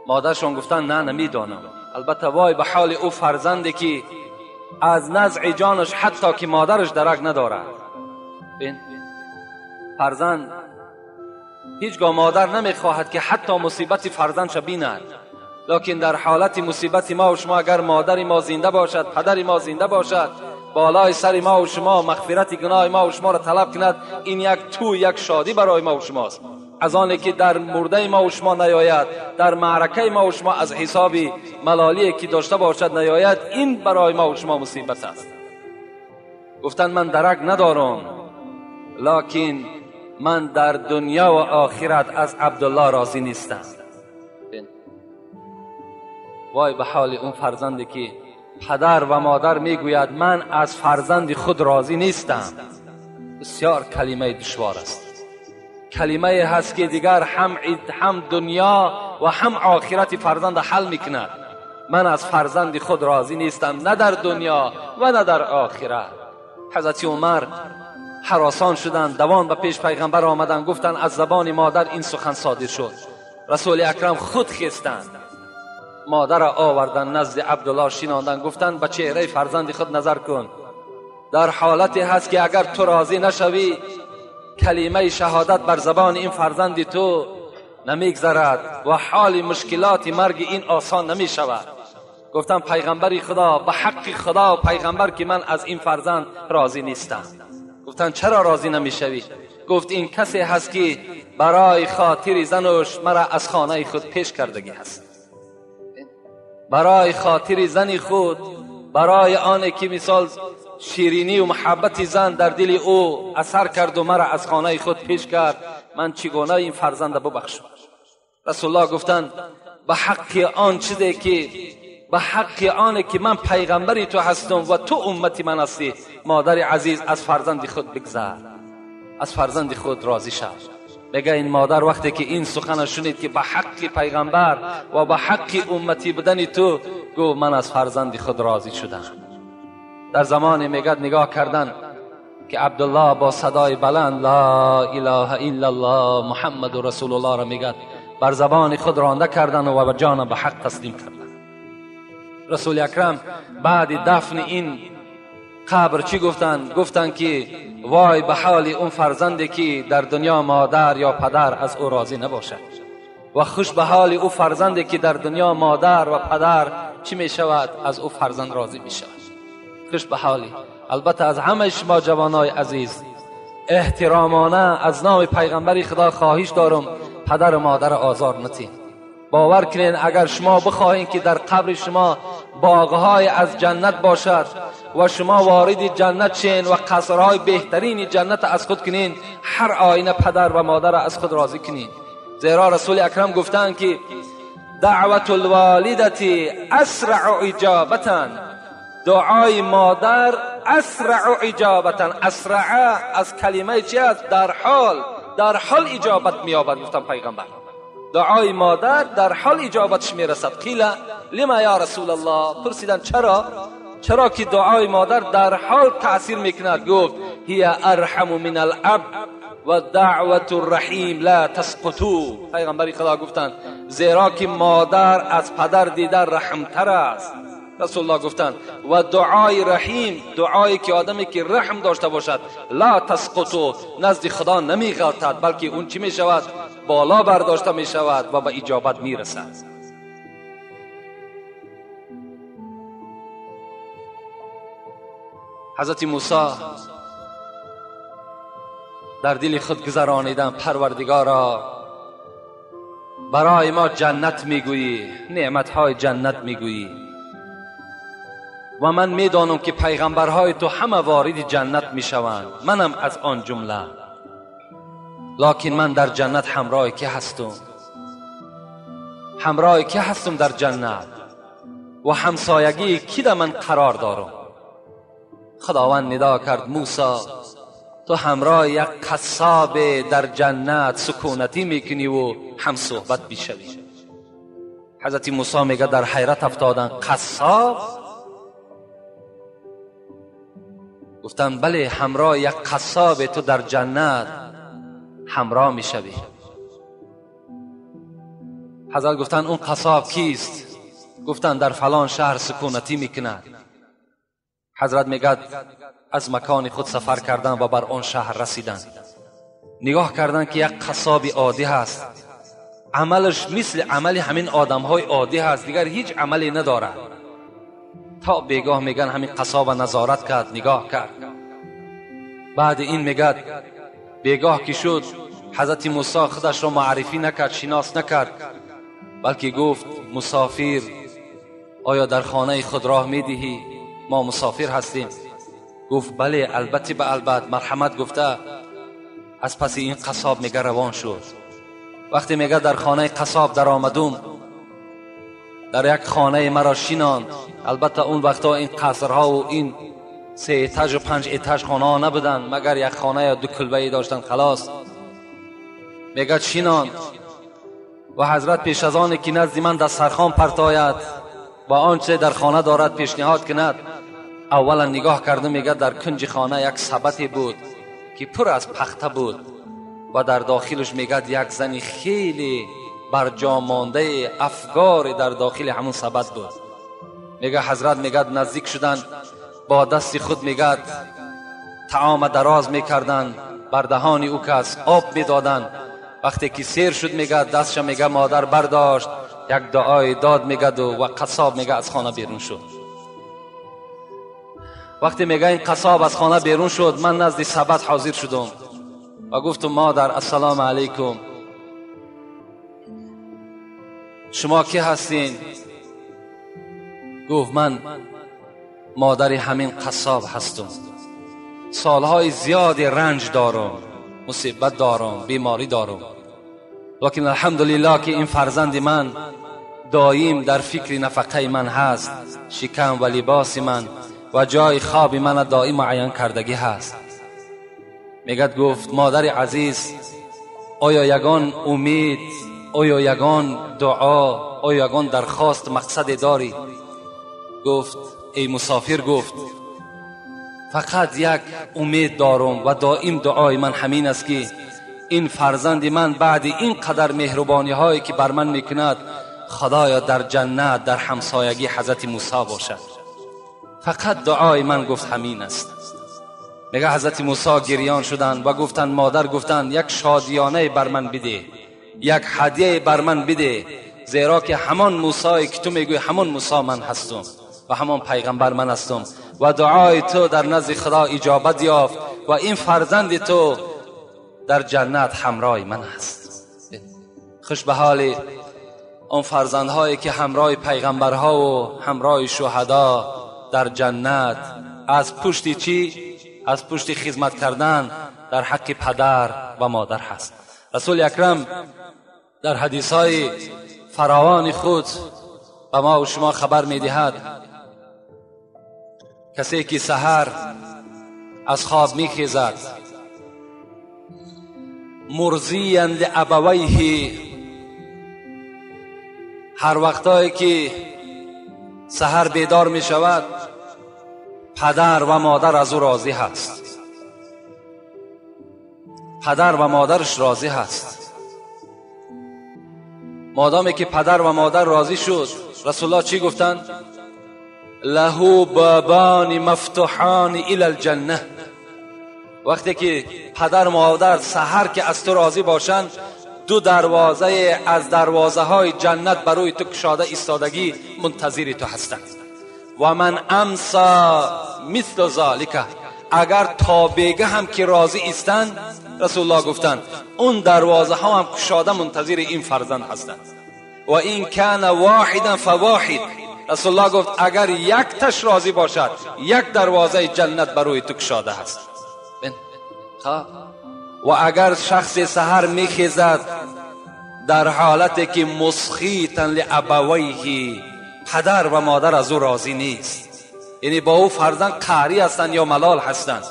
مادرشون گفتن نه نمیدانم. البته وای به حال او فرزندی که از نزع جانش حتی که مادرش درک ندارد. فرزند هیچگاه مادر نمیخواهد که حتی مصیبت فرزندش بیند، لکن در حالت مصیبت ما و شما اگر مادر ما زنده باشد، پدر ما زنده باشد، بالای سر ما و شما مغفرت گناه ما و شما را طلب کند، این یک تو یک شادی برای ما و شماست. از آنی که در مرده ما و شما نیاید، در معرکه ما و شما از حساب ملالی که داشته باشد نیاید، این برای ما و شما مصیبت است. گفتن من درک ندارم، لکن من در دنیا و آخرت از عبدالله راضی نیستم. وای به حال اون فرزندی که پدر و مادر میگوید من از فرزند خود راضی نیستم. بسیار کلمه دشوار است. کلمه هست که دیگر هم دنیا و هم آخرت فرزند حل میکند. من از فرزند خود راضی نیستم، نه در دنیا و نه در آخرت. حضرت عمر هراسان شدند، دوان به پیش پیغمبر آمدند، گفتند از زبان مادر این سخن صادر شد. رسول اکرم خود خستند، مادر را آوردند نزد عبدالله شیناندند، گفتند به چهره فرزند خود نظر کن، در حالتی هست که اگر تو راضی نشوی کلمه شهادت بر زبان این فرزند تو نمیگذرد و حال مشکلات مرگ این آسان نمی شود. گفتم پیغمبر خدا، به حق خدا و پیغمبر که من از این فرزند راضی نیستم. گفتن چرا راضی نمیشوی؟ گفت این کسی هست که برای خاطر زنش مرا از خانه خود پیش کردگی هست، برای خاطر زن خود، برای آن که مثال شیرینی و محبت زن در دل او اثر کرد و مرا از خانه خود پیش کرد، من چگونه این فرزند ببخشم؟ رسول الله گفتند به حق آن چیزی که به حق آن که من پیغمبری تو هستم و تو امتی من هستی، مادر عزیز از فرزند خود بگذر، از فرزند خود راضی شو. میگه این مادر وقتی که این سخن شنید که به حق پیغمبر و به حق امتی بدن تو، گفت من از فرزند خود راضی شدم. در زمان میگه نگاه کردن که عبدالله با صدای بلند لا اله الا الله محمد رسول الله را میگه، بر زبان خود رانده کردن و به جان به حق تسلیم کردن. رسول اکرم بعد دفن این قبر چی گفتن؟ گفتن که وای به حال اون فرزندی که در دنیا مادر یا پدر از او راضی نباشد، و خوش به حال او فرزندی که در دنیا مادر و پدر چی می شود؟ از او فرزند راضی می شود. خوش به حالی. البته از همه شما جوانای عزیز احترامانه از نام پیغمبر خدا خواهش دارم پدر و مادر آزار نتین. باور کنین اگر شما بخواهین که در قبر شما باغهای از جنت باشد و شما وارد جنت شین و قصرهای بهترین جنت از خود کنین، هر آینه پدر و مادر از خود راضی کنین. زیرا رسول اکرم گفتند که دعوت الوالدة اسرع اجابتا، دعای مادر اسرع اجابتا، اسرع از کلمه چی است؟ در حال اجابت می‌یابد. گفتم پیغمبر دعای مادر در حال اجابتش میرسد. قیل لما یا رسول الله، پرسیدن چرا؟ چرا که دعای مادر در حال تأثیر میکند؟ گفت هی ارحم من الاب و دعوت الرحیم لا تسقطو. پیغمبر خدا گفتند زیرا که مادر از پدر دیده رحمتر است. رسول الله گفتند و دعای رحیم، دعایی که آدمی که رحم داشته باشد، لا تسقطو، نزد خدا نمیغلطد، بلکه اون چی میشود؟ بالا برداشته می شود و به اجابت می رسد. حضرت موسی در دل خود گذرانیدن پروردگارا برای ما جنت میگویی، نعمتهای جنت میگویی و من میدانم که پیغمبرهای تو همه وارد جنت میشوند، منم از آن جمله، لکن من در جنت همراه که هستم؟ همراه که هستم در جنت و همسایگی کی در من قرار دارم؟ خداوند ندا کرد موسی تو همراه یک قصاب در جنت سکونتی میکنی و هم صحبت میشوی. حضرت موسی میگه در حیرت افتادن، قصاب؟ گفتن بله، همراه یک قصاب تو در جنت همراه میشوی. حضرت گفتن اون قصاب کیست؟ گفتن در فلان شهر سکونتی میکند. حضرت میگه از مکان خود سفر کردن و بر آن شهر رسیدن. نگاه کردن که یک قصاب عادی هست، عملش مثل عمل همین آدمهای عادی هست، دیگر هیچ عملی نداره. تا بیگاه میگن همین قصاب نظارت کرد، نگاه کرد. بعد این میگه بیگاه که شد حضرت موسی خودش را معرفی نکرد، شناس نکرد، بلکه گفت مسافر آیا در خانه خود راه میدهی؟ ما مسافر هستیم. گفت بله، البته به البته، مرحمت گفته. از پس این قصاب میگه روان شد. وقتی میگه در خانه قصاب در آمدم، در یک خانه مرا شیناند. البته اون وقتا این قصرها و این 3 этаж و 5 этаж خانه نبودن، مگر یک خانه یا 2 کلبه داشتن خلاص. میگه شینان و حضرت پیش از آن که نزد من دسترخوان پرتاید و آنچه در خانه دارد پیشنهاد کند، اولا نگاه کرده میگه در کنج خانه یک سبتی بود که پر از پخته بود و در داخلش میگه یک زنی خیلی برجا مانده افگار در داخل همون سبد بود. میگه حضرت میگه نزدیک شدن، با دست خود میگه طعام دراز میکردن بر دهان او کس، آب میدادن. وقتی که سیر شد میگه دستش میگه مادر برداشت، یک دعای داد میگه و قصاب میگه از خانه بیرون شد. وقتی میگه این قصاب از خانه بیرون شد، من نزد سبد حاضر شدم و گفتم مادر السلام علیکم، شما کی هستین؟ گفت من مادر همین قصاب هستم، سالهای زیادی رنج دارم، مصیبت دارم، بیماری دارم، لیکن الحمدلله که این فرزند من دایم در فکر نفقه من هست، شکم و لباس من و جای خواب من دائم معین کردگی هست. میگد گفت مادر عزیز، آیا یگان امید، آیا یگان دعا، آیا یگان درخواست مقصد داری؟ گفت ای مسافر، گفت فقط یک امید دارم و دائم دعای من همین است که این فرزند من بعد این قدر مهربانی هایی که بر من میکند، خدایا در جنت در همسایگی حضرت موسی باشد. فقط دعای من گفت همین است. میگه حضرت موسی گریان شدند و گفتند مادر، گفتند یک شادیانه بر من بده، یک هدیه بر من بده، زیرا که همان موسی که تو میگوی همان موسی من هستم و همان پیغمبر من هستم و دعای تو در نزد خدا اجابت یافت و این فرزند تو در جنت همراه من است. خوش به حال آن فرزندهایی که همراه پیغمبرها و همراه شهدا در جنت، از پشت چی؟ از پشت خدمت کردن در حق پدر و مادر هست. رسول اکرم در حدیث های فراوان خود به ما و شما خبر میدهد کسی که سحر از خواب میخیزد، مرضیا لابویه، هر وقتایی که سحر بیدار می شود پدر و مادر از او راضی هست، پدر و مادرش راضی هست. مادامی که پدر و مادر راضی شد، رسول الله چی گفتند؟ له بابان مفتوحان الی الجنه. وقتی که پدر و مادر سحر که از تو راضی باشند، 2 دروازه از دروازه های جنت برای تو کشاده ایستادگی منتظر تو هستند. و من امسا مثل ذالک، اگر تا بیگه هم که راضی ایستند، رسول الله گفتند اون دروازه ها هم کشاده منتظر این فرزند هستند. و این کان واحدا فواحد، رسول الله گفت اگر یک تش راضی باشد، یک دروازه جنت برای تو کشاده هست. و اگر شخص سحر میخیزد در حالتی که مسخیتا لابویه، پدر و مادر از او راضی نیست، یعنی با او فرزند قهری هستند یا ملال هستند،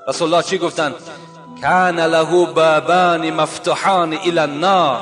رسول الله چی گفتند؟ کان له بابان مفتوحان الی النار،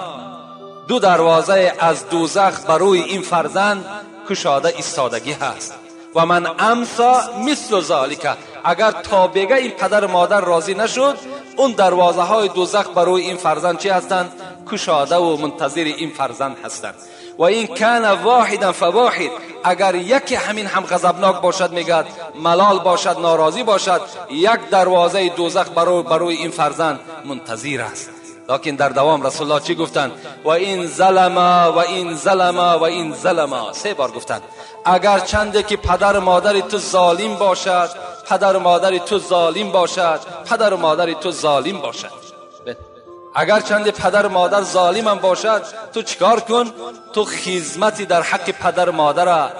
2 دروازه از دوزخ بروی این فرزند کشاده ایستادگی هست. و من امسا مثل ذالک، اگر تا بگه این پدر مادر راضی نشد، اون دروازه های دوزخ بروی این فرزند چی هستند؟ کشاده و منتظر این فرزند هستند. و این کان واحدا فواحد، اگر یکی همین هم غضبناک باشد، میگد ملال باشد، ناراضی باشد، یک دروازه دوزخ بروی این فرزند منتظر است. لیکن در دوام رسول الله چی گفتند؟ و این ظلما و این ظلما و این ظلما، 3 بار گفتند. اگر چنده که پدر مادر تو ظالم باشد، پدر مادر تو ظالم باشد، پدر مادر تو ظالم باشد، اگر چند پدر مادر ظالم هم باشد، تو چیکار کن؟ تو خدمتی در حق پدر مادر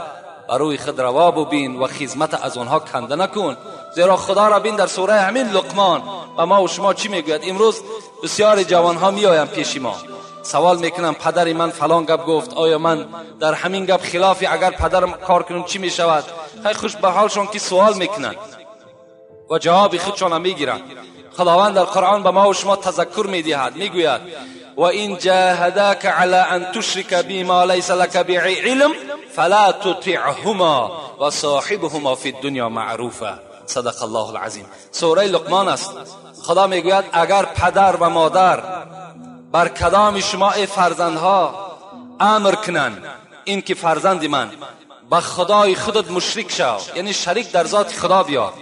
بروی خود روا ببین و خدمت از آنها کنده نکن، زیرا خدا را بین در سوره همین لقمان و ما و شما چی میگوید؟ امروز بسیار جوانها میآیند پیش ما سوال میکنم پدر من فلان گپ گفت، آیا من در همین گپ خلافی اگر پدرم کار کنم چی میشود؟ خیلی خوش به حالشون که سوال میکنن. و جواب خودشان میگیرند. خداوند در قرآن به ما و شما تذکر میدهد، میگوید و این جاهداک علی ان تشرک بی ما لیس لک به علم فلا تطعهما و صاحبهما فی الدنیا معروفا. صدق الله العظیم. سوره لقمان است. خدا میگوید اگر پدر و مادر بر کدام شما ای فرزندها امر کنند این که فرزند من به خدای خودت مشرک شو، یعنی شریک در ذات خدا بیار،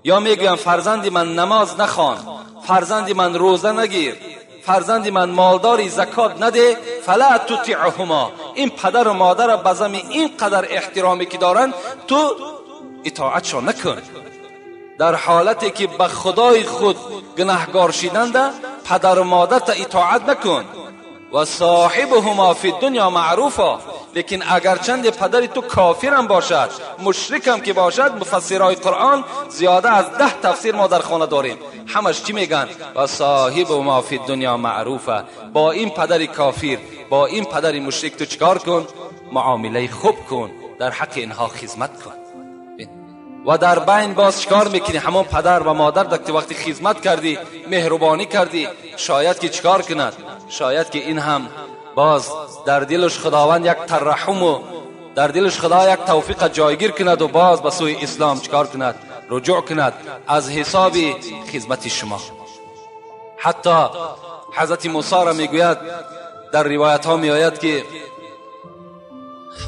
یا میگویم فرزند من نماز نخوان، فرزند من روزه نگیر، فرزند من مالداری زکات نده، فلا تطیعهما، این پدر و مادر به زمین اینقدر احترامی که دارن تو اطاعتشان نکن. در حالتی که به خدای خود گناهگار شدند پدر و مادر تا اطاعت نکن. و صاحبهما فی الدنیا معروفا، لیکن اگرچند پدر تو کافرم باشد، مشرکم که باشد، مفسرای قرآن زیاده از 10 تفسیر ما در خانه داریم، همش چی میگن؟ و صاحبهما فی الدنیا معروفا. با این پدر کافر، با این پدر مشرک تو چیکار کن؟ معامله خوب کن، در حق اینها خدمت کن. و در بین باز چیکار میکنی؟ همون پدر و مادر در وقتی خدمت کردی، مهربانی کردی، شاید که چیکار کند؟ شاید که این هم باز در دلش خداوند یک ترحم و در دلش خدا یک توفیق جایگیر کند و باز به سوی اسلام چیکار کند؟ رجوع کند از حساب خدمت شما. حتی حضرت موسی را میگوید، در روایت ها میآید که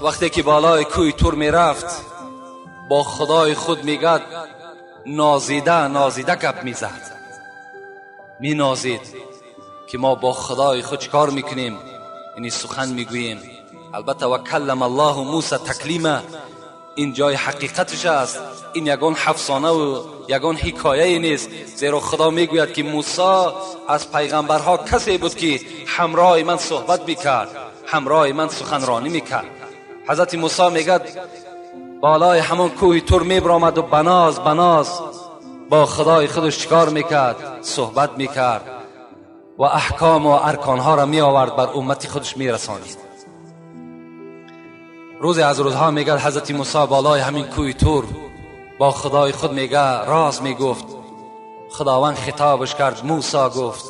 وقتی که بالای کوه تور میرفت با خدای خود میگد نازیده نازیده گپ میزد، مینازید که ما با خدای خود چکار میکنیم؟ یعنی سخن میگوییم. البته و کلم الله موسی تکلیما، این جای حقیقتش است، این یگان افسانه و یگان حکایه نیست، زیرا خدا میگوید که موسی از پیغمبرها کسی بود که همراه من صحبت میکرد، همراه من سخنرانی میکرد. حضرت موسی میگد بالای همون کوه تور میبرآمد و بناز بناز با خدای خودش چیکار میکرد؟ صحبت میکرد و احکام و ارکانها را می آورد بر امت خودش میرسانید. روزی از روزها میگه حضرت موسی بالای همین کوه تور با خدای خود میگه راز میگفت. خداوند خطابش کرد، موسی گفت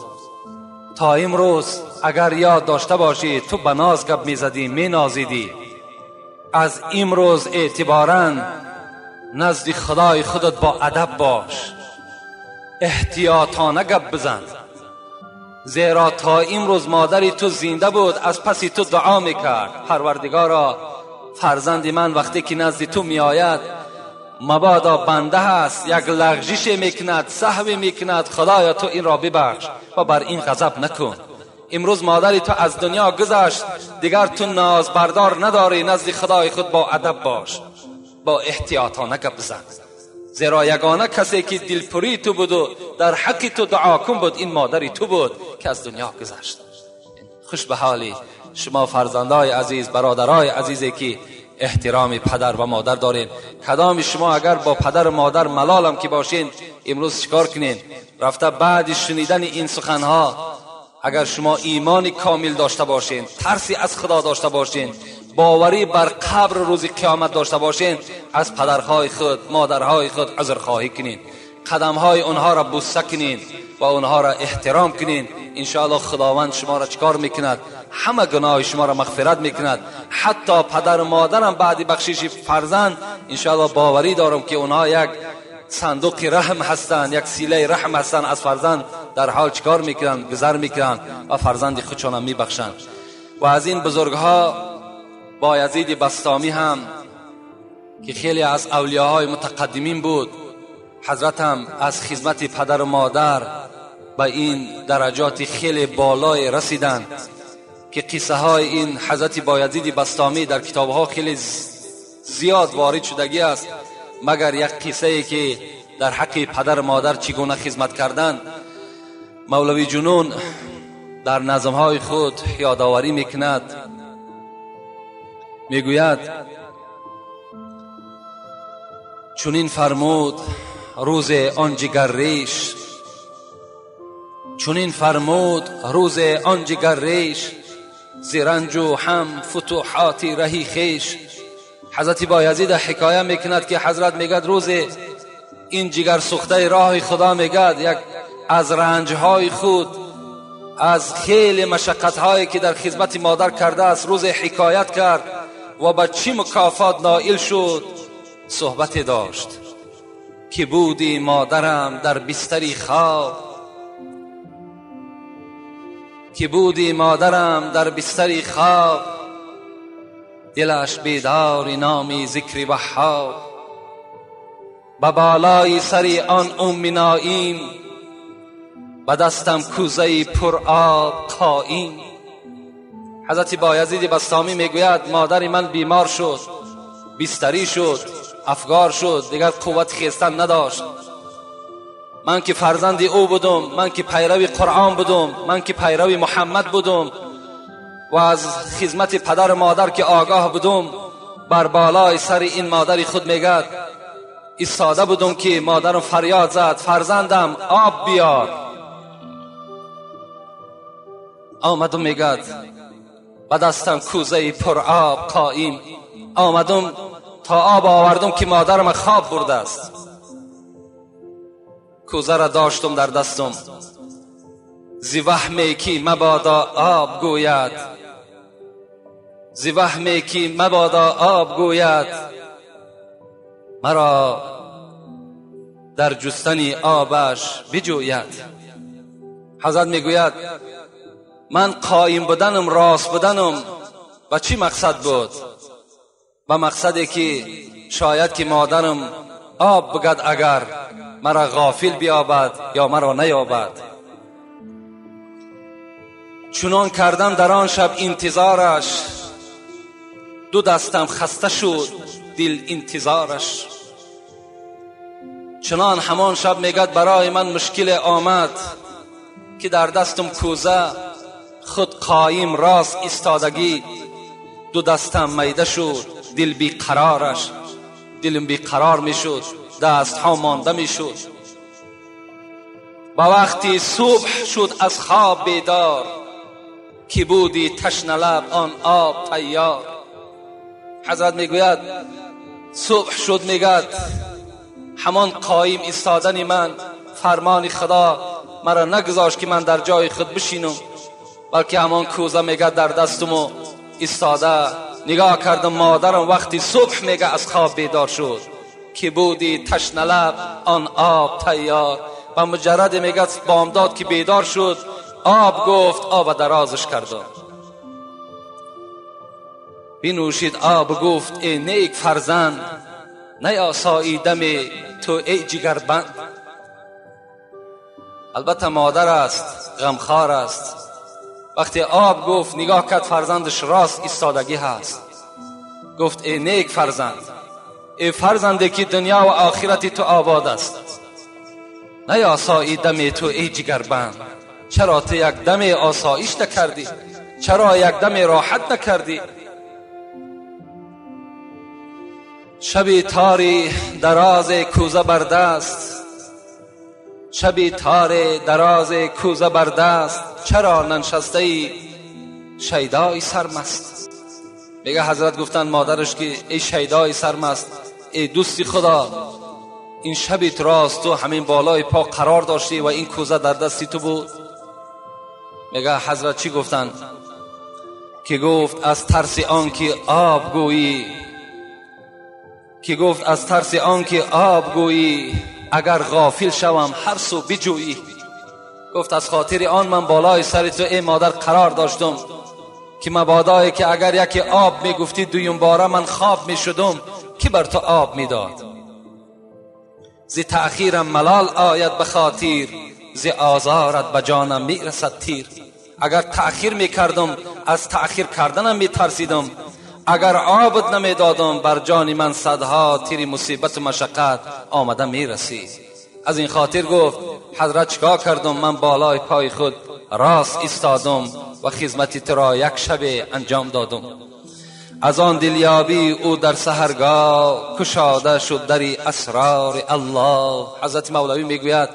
تا امروز اگر یاد داشته باشی تو به ناز گپ میزدی، مینازیدی، از امروز اعتباراً نزد خدای خودت با ادب باش، احتیاطانه گپ بزن، زیرا تا امروز مادری تو زنده بود از پس تو دعا میکرد، پروردگارا فرزند من وقتی که نزد تو میآید مبادا بنده هست، یک لغزش میکند، سهو میکند، خدایا تو این را ببخش و بر این غضب نکن. امروز مادری تو از دنیا گذشت، دیگر تو ناز بردار نداری، نزد خدای خود با ادب باش، با احتیاطانه گپ بزن، زیرا یگانه کسی که دلپری تو بود و در حق تو دعا کن بود این مادری تو بود که از دنیا گذشت. خوش به حالی شما فرزندای عزیز، برادرای عزیزی که احترام پدر و مادر دارین. کدام شما اگر با پدر و مادر ملالم که باشین امروز چیکار کنین؟ رفته بعد شنیدن این سخنها اگر شما ایمان کامل داشته باشین، ترسی از خدا داشته باشین، باوری بر قبر روز قیامت داشته باشین، از پدرهای خود، مادرهای خود عذرخواهی کنین، قدمهای اونها را بوسه کنین و اونها را احترام کنین. انشاءالله خداوند شما را چکار میکند؟ همه گناه شما را مغفرت میکند. حتی پدر و مادرم بعد بخشش فرزند انشاءالله باوری دارم که اونها یک صندوق رحم هستند، یک سیله رحم هستند، از فرزند در حال چکار میکنند؟ گذر میکنند و فرزند خودشان هم میبخشند. و از این بزرگها بایزید بسطامی هم که خیلی از اولیاهای متقدمین بود، حضرت هم از خدمت پدر و مادر به این درجات خیلی بالای رسیدند که قصه های این حضرت بایزید بسطامی در کتابها خیلی زیاد وارد شدگی است، مگر یک قصه ای که در حق پدر و مادر چگونه خدمت کردند مولوی جنون در نظمهای خود یادآوری میکند. میگوید چنین فرمود روز آن جگر ریش، چنین فرمود روز آن جگر ریش، ز رنج و هم فتوحات رهی خویش. حضرت بایزید حکایه میکند که حضرت میگد روز این جگر سوخته راه خدا میگد یک از رنجهای خود، از خیلی مشقتهایی که در خدمت مادر کرده است روز حکایت کرد و با چی مکافات نائل شد صحبت داشت که بودی مادرم در بستری خواب، که بودی مادرم در بستری خواب، دلش بیدار نامی ذکر وهاب. به بالای سر آن ام نایم، به دستم کوزه پر آب قایم. حضرت بایزید بسطامی میگوید مادر من بیمار شد، بستری شد، افگار شد، دیگر قوت خیستن نداشت. من که فرزند او بودم، من که پیرو قرآن بودم، من که پیرو محمد بودم و از خدمت پدر و مادر که آگاه بودم، بر بالای سر این مادر خود میگد ایستاده بودم که مادرم فریاد زد فرزندم آب بیار. آمدم میگد به دستم کوزه پر آب قایم. آمدم تا آب آوردم که مادرم خواب برده است. کوزه را داشتم در دستم، ز وهمی که مبادا آب گوید، ز وهمی که مبادا آب گوید، مرا در جستن آبش بجوید. حضرت میگوید من قایم بودنم، راست بودنم و چی مقصد بود؟ به مقصدی که شاید که مادرم آب بگد اگر مرا غافل بیابد یا مرا نیابد. چنان کردم در آن شب انتظارش، دو دستم خسته شد دل انتظارش. چنان همان شب میگد برای من مشکل آمد که در دستم کوزه، خود قایم راست ایستادگی، دو دستم میده شد دل بی قرارش، دلم بی قرار میشد، دست ها مانده میشد. با وقتی صبح شد از خواب بیدار، که بودی تشنه لب آن آب تیار. حضرت میگوید صبح شد، میگد همان قایم ایستادن من، فرمان خدا مرا نگذاشت که من در جای خود بشینم، بلکه همان کوزه میگه در دستم و ایستاده نگاه کردم مادرم وقتی صبح میگه از خواب بیدار شد، که بودی تشنه لب آن آب تیار. و مجرد میگه بامداد که بیدار شد آب گفت، آب درازش کردم. بنوشید آب گفت ای نیک فرزند، نیاسایی دم تو ای جگربند. البته مادر است، غمخوار است. وقتی آب گفت نگاه کرد فرزندش راست ایستادگی هست. گفت ای نیک فرزند، ای فرزنده که دنیا و آخرت تو آباد است، نیاسایی دم تو ای جگربند. چرا تو یک دم آسایش نکردی؟ چرا یک دم راحت نکردی؟ شبی تاری دراز کوزه بر دست، شبی تار دراز کوزه بر دست، چرا ننشسته ای شیدای سرمست. میگه حضرت گفتن مادرش که ای شیدای سرمست، ای دوستی خدا، این شبی راست تو همین بالای پا قرار داشتی و این کوزه در دستی تو بود. میگه حضرت چی گفتن؟ که گفت از ترس آن که آب گویی، که گفت از ترس آن که آب گویی، اگر غافل شوم هر سو بجویی. گفت از خاطر آن من بالای سر تو ای مادر قرار داشتم که مبادایی که اگر یکی آب میگفتی دویم باره من خواب میشدم که بر تو آب میداد. ز تأخیرم ملال آید به خاطر، ز آزارت به جانم میرسد تیر. اگر تأخیر میکردم از تأخیر کردنم میترسیدم، اگر آبت نمیدادم بر جان من صدها تیر مصیبت و مشقت آمده میرسید. از این خاطر گفت حضرت چیکار کردم؟ من بالای پای خود راست ایستادم و خدمت تو را یک شب انجام دادم. از آن دلیابی او در سحرگاه، کشاده شد دری اسرار الله. حضرت مولوی میگوید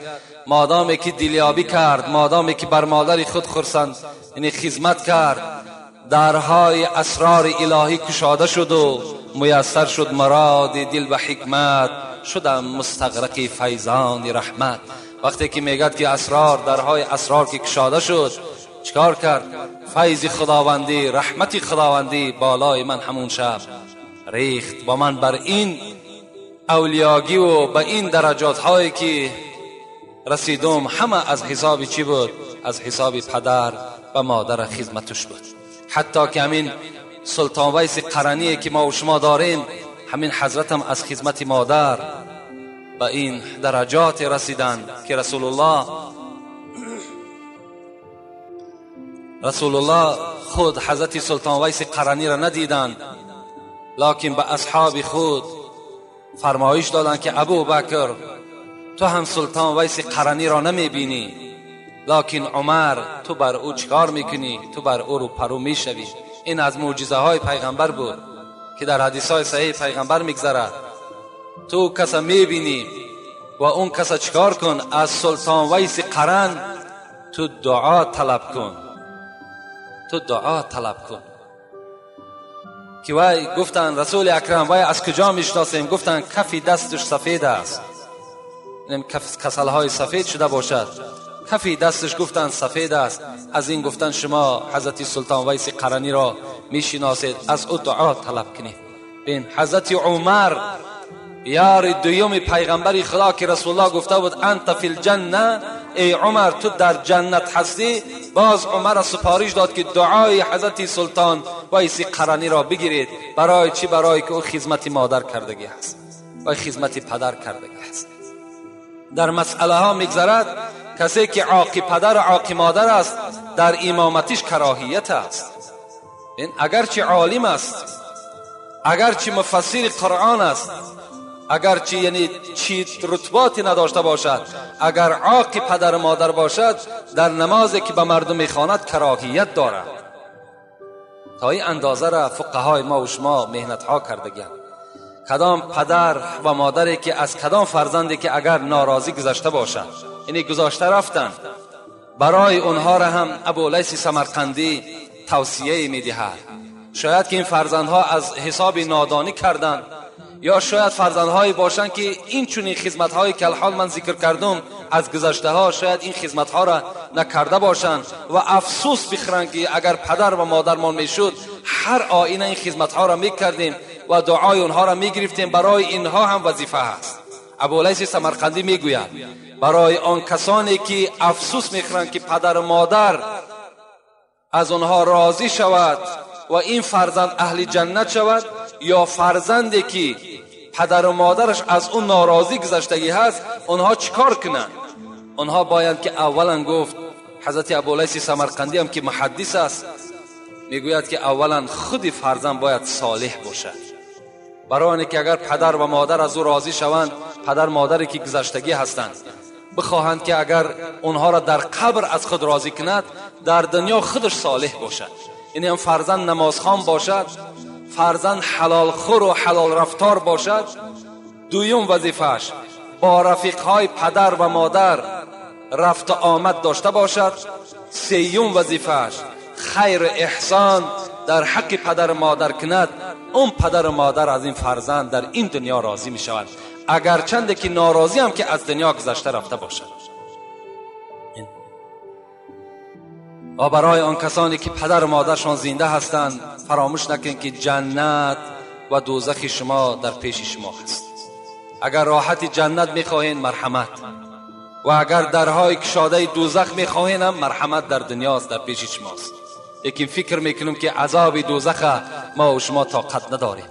مادامی که دلیابی کرد، مادامی که بر مادر خود خرسند یعنی خدمت کرد، درهای اسرار الهی کشاده شد و میسر شد مراد دل و حکمت، شدم مستغرق فیضان رحمت. وقتی که میگد که اسرار، درهای اسرار که کشاده شد، چکار کرد؟ فیض خداوندی، رحمت خداوندی بالای من همون شب ریخت. با من بر این اولیاگی و به این درجات هایی که رسیدم همه از حساب چی بود؟ از حساب پدر و مادر خدمتش بود. حتی که همین سلطان ویس قرنی که ما و شما داریم، همین حضرتم از خدمت مادر به این درجات رسیدن که رسول الله خود حضرت سلطان ویس قرنی را ندیدند، لکن به اصحاب خود فرمایش دادند که ابو بکر تو هم سلطان ویس قرنی را نمی بینی، لکن عمر تو بر او چکار میکنی؟ تو بر او رو پرو میشوی. این از معجزه های پیغمبر بود که در حدیث های صحیح پیغمبر میگذرد. تو کسا میبینی و اون کسا چکار کن؟ از سلطان ویس قرن تو دعا طلب کن، تو دعا طلب کن. که وای گفتن رسول اکرم وای از کجا میشناسیم؟ گفتن کفی دستش سفید است، کسل های سفید شده باشد، کفی دستش گفتن سفید است. از این گفتن شما حضرت سلطان ویس قرنی را میشناسید، از او دعا طلب کنید. بین حضرت عمر یار دویم پیغمبر خدا که رسول الله گفته بود انت فی الجنه، ای عمر تو در جنت هستی، باز عمر سپارش داد که دعای حضرت سلطان ویس قرنی را بگیرید. برای چی؟ برای که او خدمت مادر کردگی هست و خدمت پدر کردگی هست. در مسئله ها میگذرد کسی که عاقی پدر و عاقی مادر است در امامتش کراهیت است. این اگرچه عالم است، اگرچه مفسر قرآن است، اگرچه یعنی چی رتباتی نداشته باشد، اگر عاقی پدر و مادر باشد در نمازی که به مردم میخواند کراهیت دارد. تا این اندازه را فقهای ما و شما مهنت ها کردگیند. کدام پدر و مادری که از کدام فرزندی که اگر ناراضی گذشته باشد، یعنی گذاشته رفتن، برای اونها را هم ابولیث سمرقندی توصیه میدهد. شاید که این فرزندها از حساب نادانی کردند، یا شاید فرزندهایی باشند که این چنین خدمت‌هایی که الحال من ذکر کردم از گذشته ها، شاید این خدمت‌ها را نکرده باشند و افسوس بخورند که اگر پدر و مادرمان میشد هر آینه این خدمت‌ها را میکردیم و دعای اونها را میگرفتیم. برای اینها هم وظیفه هست. ابولیث سمرقندی میگوید برای آن کسانی که افسوس میخورند که پدر و مادر از آنها راضی شود و این فرزند اهل جنت شود، یا فرزندی که پدر و مادرش از اون ناراضی گذشتگی هست، اونها چیکار کنند؟ اونها باید که اولا گفت حضرت ابولیث سمرقندی هم که محدث است میگوید که اولا خود فرزند باید صالح باشد، برای اینکه اگر پدر و مادر از او راضی شوند، پدر مادری که گذشتگی هستند بخواهند که اگر اونها را در قبر از خود راضی کند، در دنیا خودش صالح باشد. یعنی هم فرزند نمازخوان باشد، فرزند حلال خور و حلال رفتار باشد. دویم وظیفه‌اش با رفیقهای پدر و مادر رفت و آمد داشته باشد. سیوم وظیفه‌اش خیر و احسان در حق پدر و مادر کند. اون پدر و مادر از این فرزند در این دنیا راضی می شوند، اگرچند که ناراضی هم که از دنیا گذشته رفته باشد. و برای آن کسانی که پدر و مادرشان زنده هستند، فراموش نکنید که جنت و دوزخ شما در پیش شما هست. اگر راحت جنت میخواهین مرحمت، و اگر درهای کشاده دوزخ میخواهین هم مرحمت در دنیاست، در پیش شماست. لیکن فکر میکنم که عذاب دوزخ ما و شما طاقت نداریم.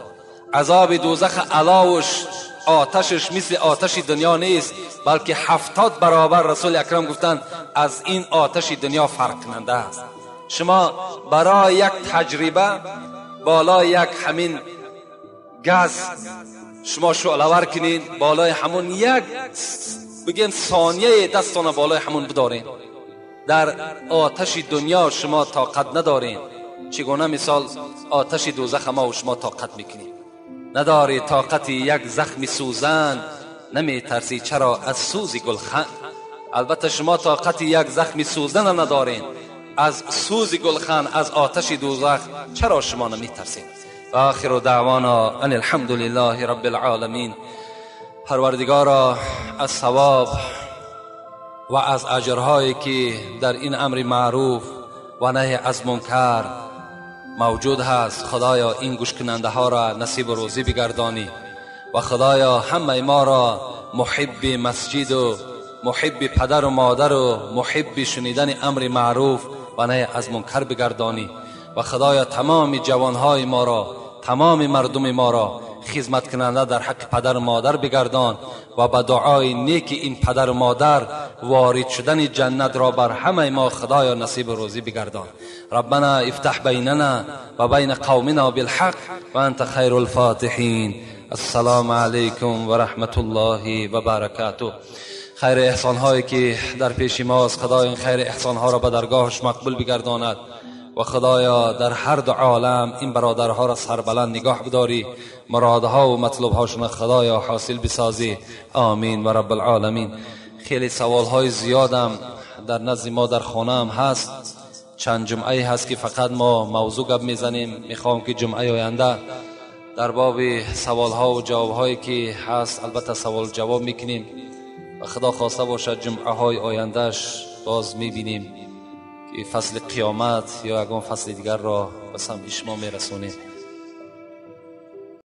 عذاب دوزخ علاوش آتشش مثل آتش دنیا نیست، بلکه 70 برابر رسول اکرم گفتند از این آتش دنیا فرق کننده است. شما برای یک تجربه بالای یک همین گاز شما شعله کنین، بالای همون یک بگیم ثانیه دستان بالای همون بدارین، در آتش دنیا شما طاقت ندارین. چگونه مثال آتش دوزخ ما و شما طاقت میکنیم؟ نداری طاقت یک زخم سوزن، نمی ترسی چرا از سوز گلخن. البته شما طاقت یک زخم سوزن ندارین، از سوز گلخن، از آتش دوزخ چرا شما نمی ترسین؟ و آخر دعوانا ان الحمد لله رب العالمین. Парвардигоро, аз савоб ва аз аҷрҳое ки дар ин амри маъруф ва наҳй аз мункар мавҷуд ҳаст, худоё ин гӯшкунандаҳоро насиб рӯзӣ бигардонӣ ва худоё ҳамаи моро муҳибби масҷиду муҳибби падару модару муҳибби шунидани амри маъруф ва наҳй аз мункар бигардонӣ ва худоё тамоми ҷавонҳои моро, тамоми мардуми моро хизматкунанда дар ҳаққи падару модар бигардон ва ба дуои неки ин падару модар ворид шудани ҷаннатро бар ҳамаи мо худоё насибу рӯзӣ бигардон. Раббана ифтаҳ байнана ва байна қавмина билҳақ ва анта хайрул фотиҳин. Ассалому алайкум ва раҳматуллоҳи ва баракатуҳ. Хайри эҳсонҳое ки дар пеши мост, худоё ин хайри эҳсонҳоро ба даргоҳаш мақбул бигардонад ва худоё дар ҳар ду олам ин бародарҳоро сарбаланд нигоҳ бидорӣ, муродҳо ва матлубҳошонро худоё ҳосил бисозӣ. Омин ва раб алъоламин. Хеле саволҳои зиёдам дар назди мо дар хонаам ҳаст. Чанд ҷумъае ҳаст ки фақат мо мавзӯъ гап мезанем. Мехоҳам ки ҷумъаи оянда дар боби саволҳо ва ҷавобҳое ки ҳаст албатта савол ҷавоб мекунем ва худо хоста бошад ҷумъаҳои ояндааш боз мебинем ки фасли қиёмат ё ягон фасли дигарро ба самъи шумо мерасонем.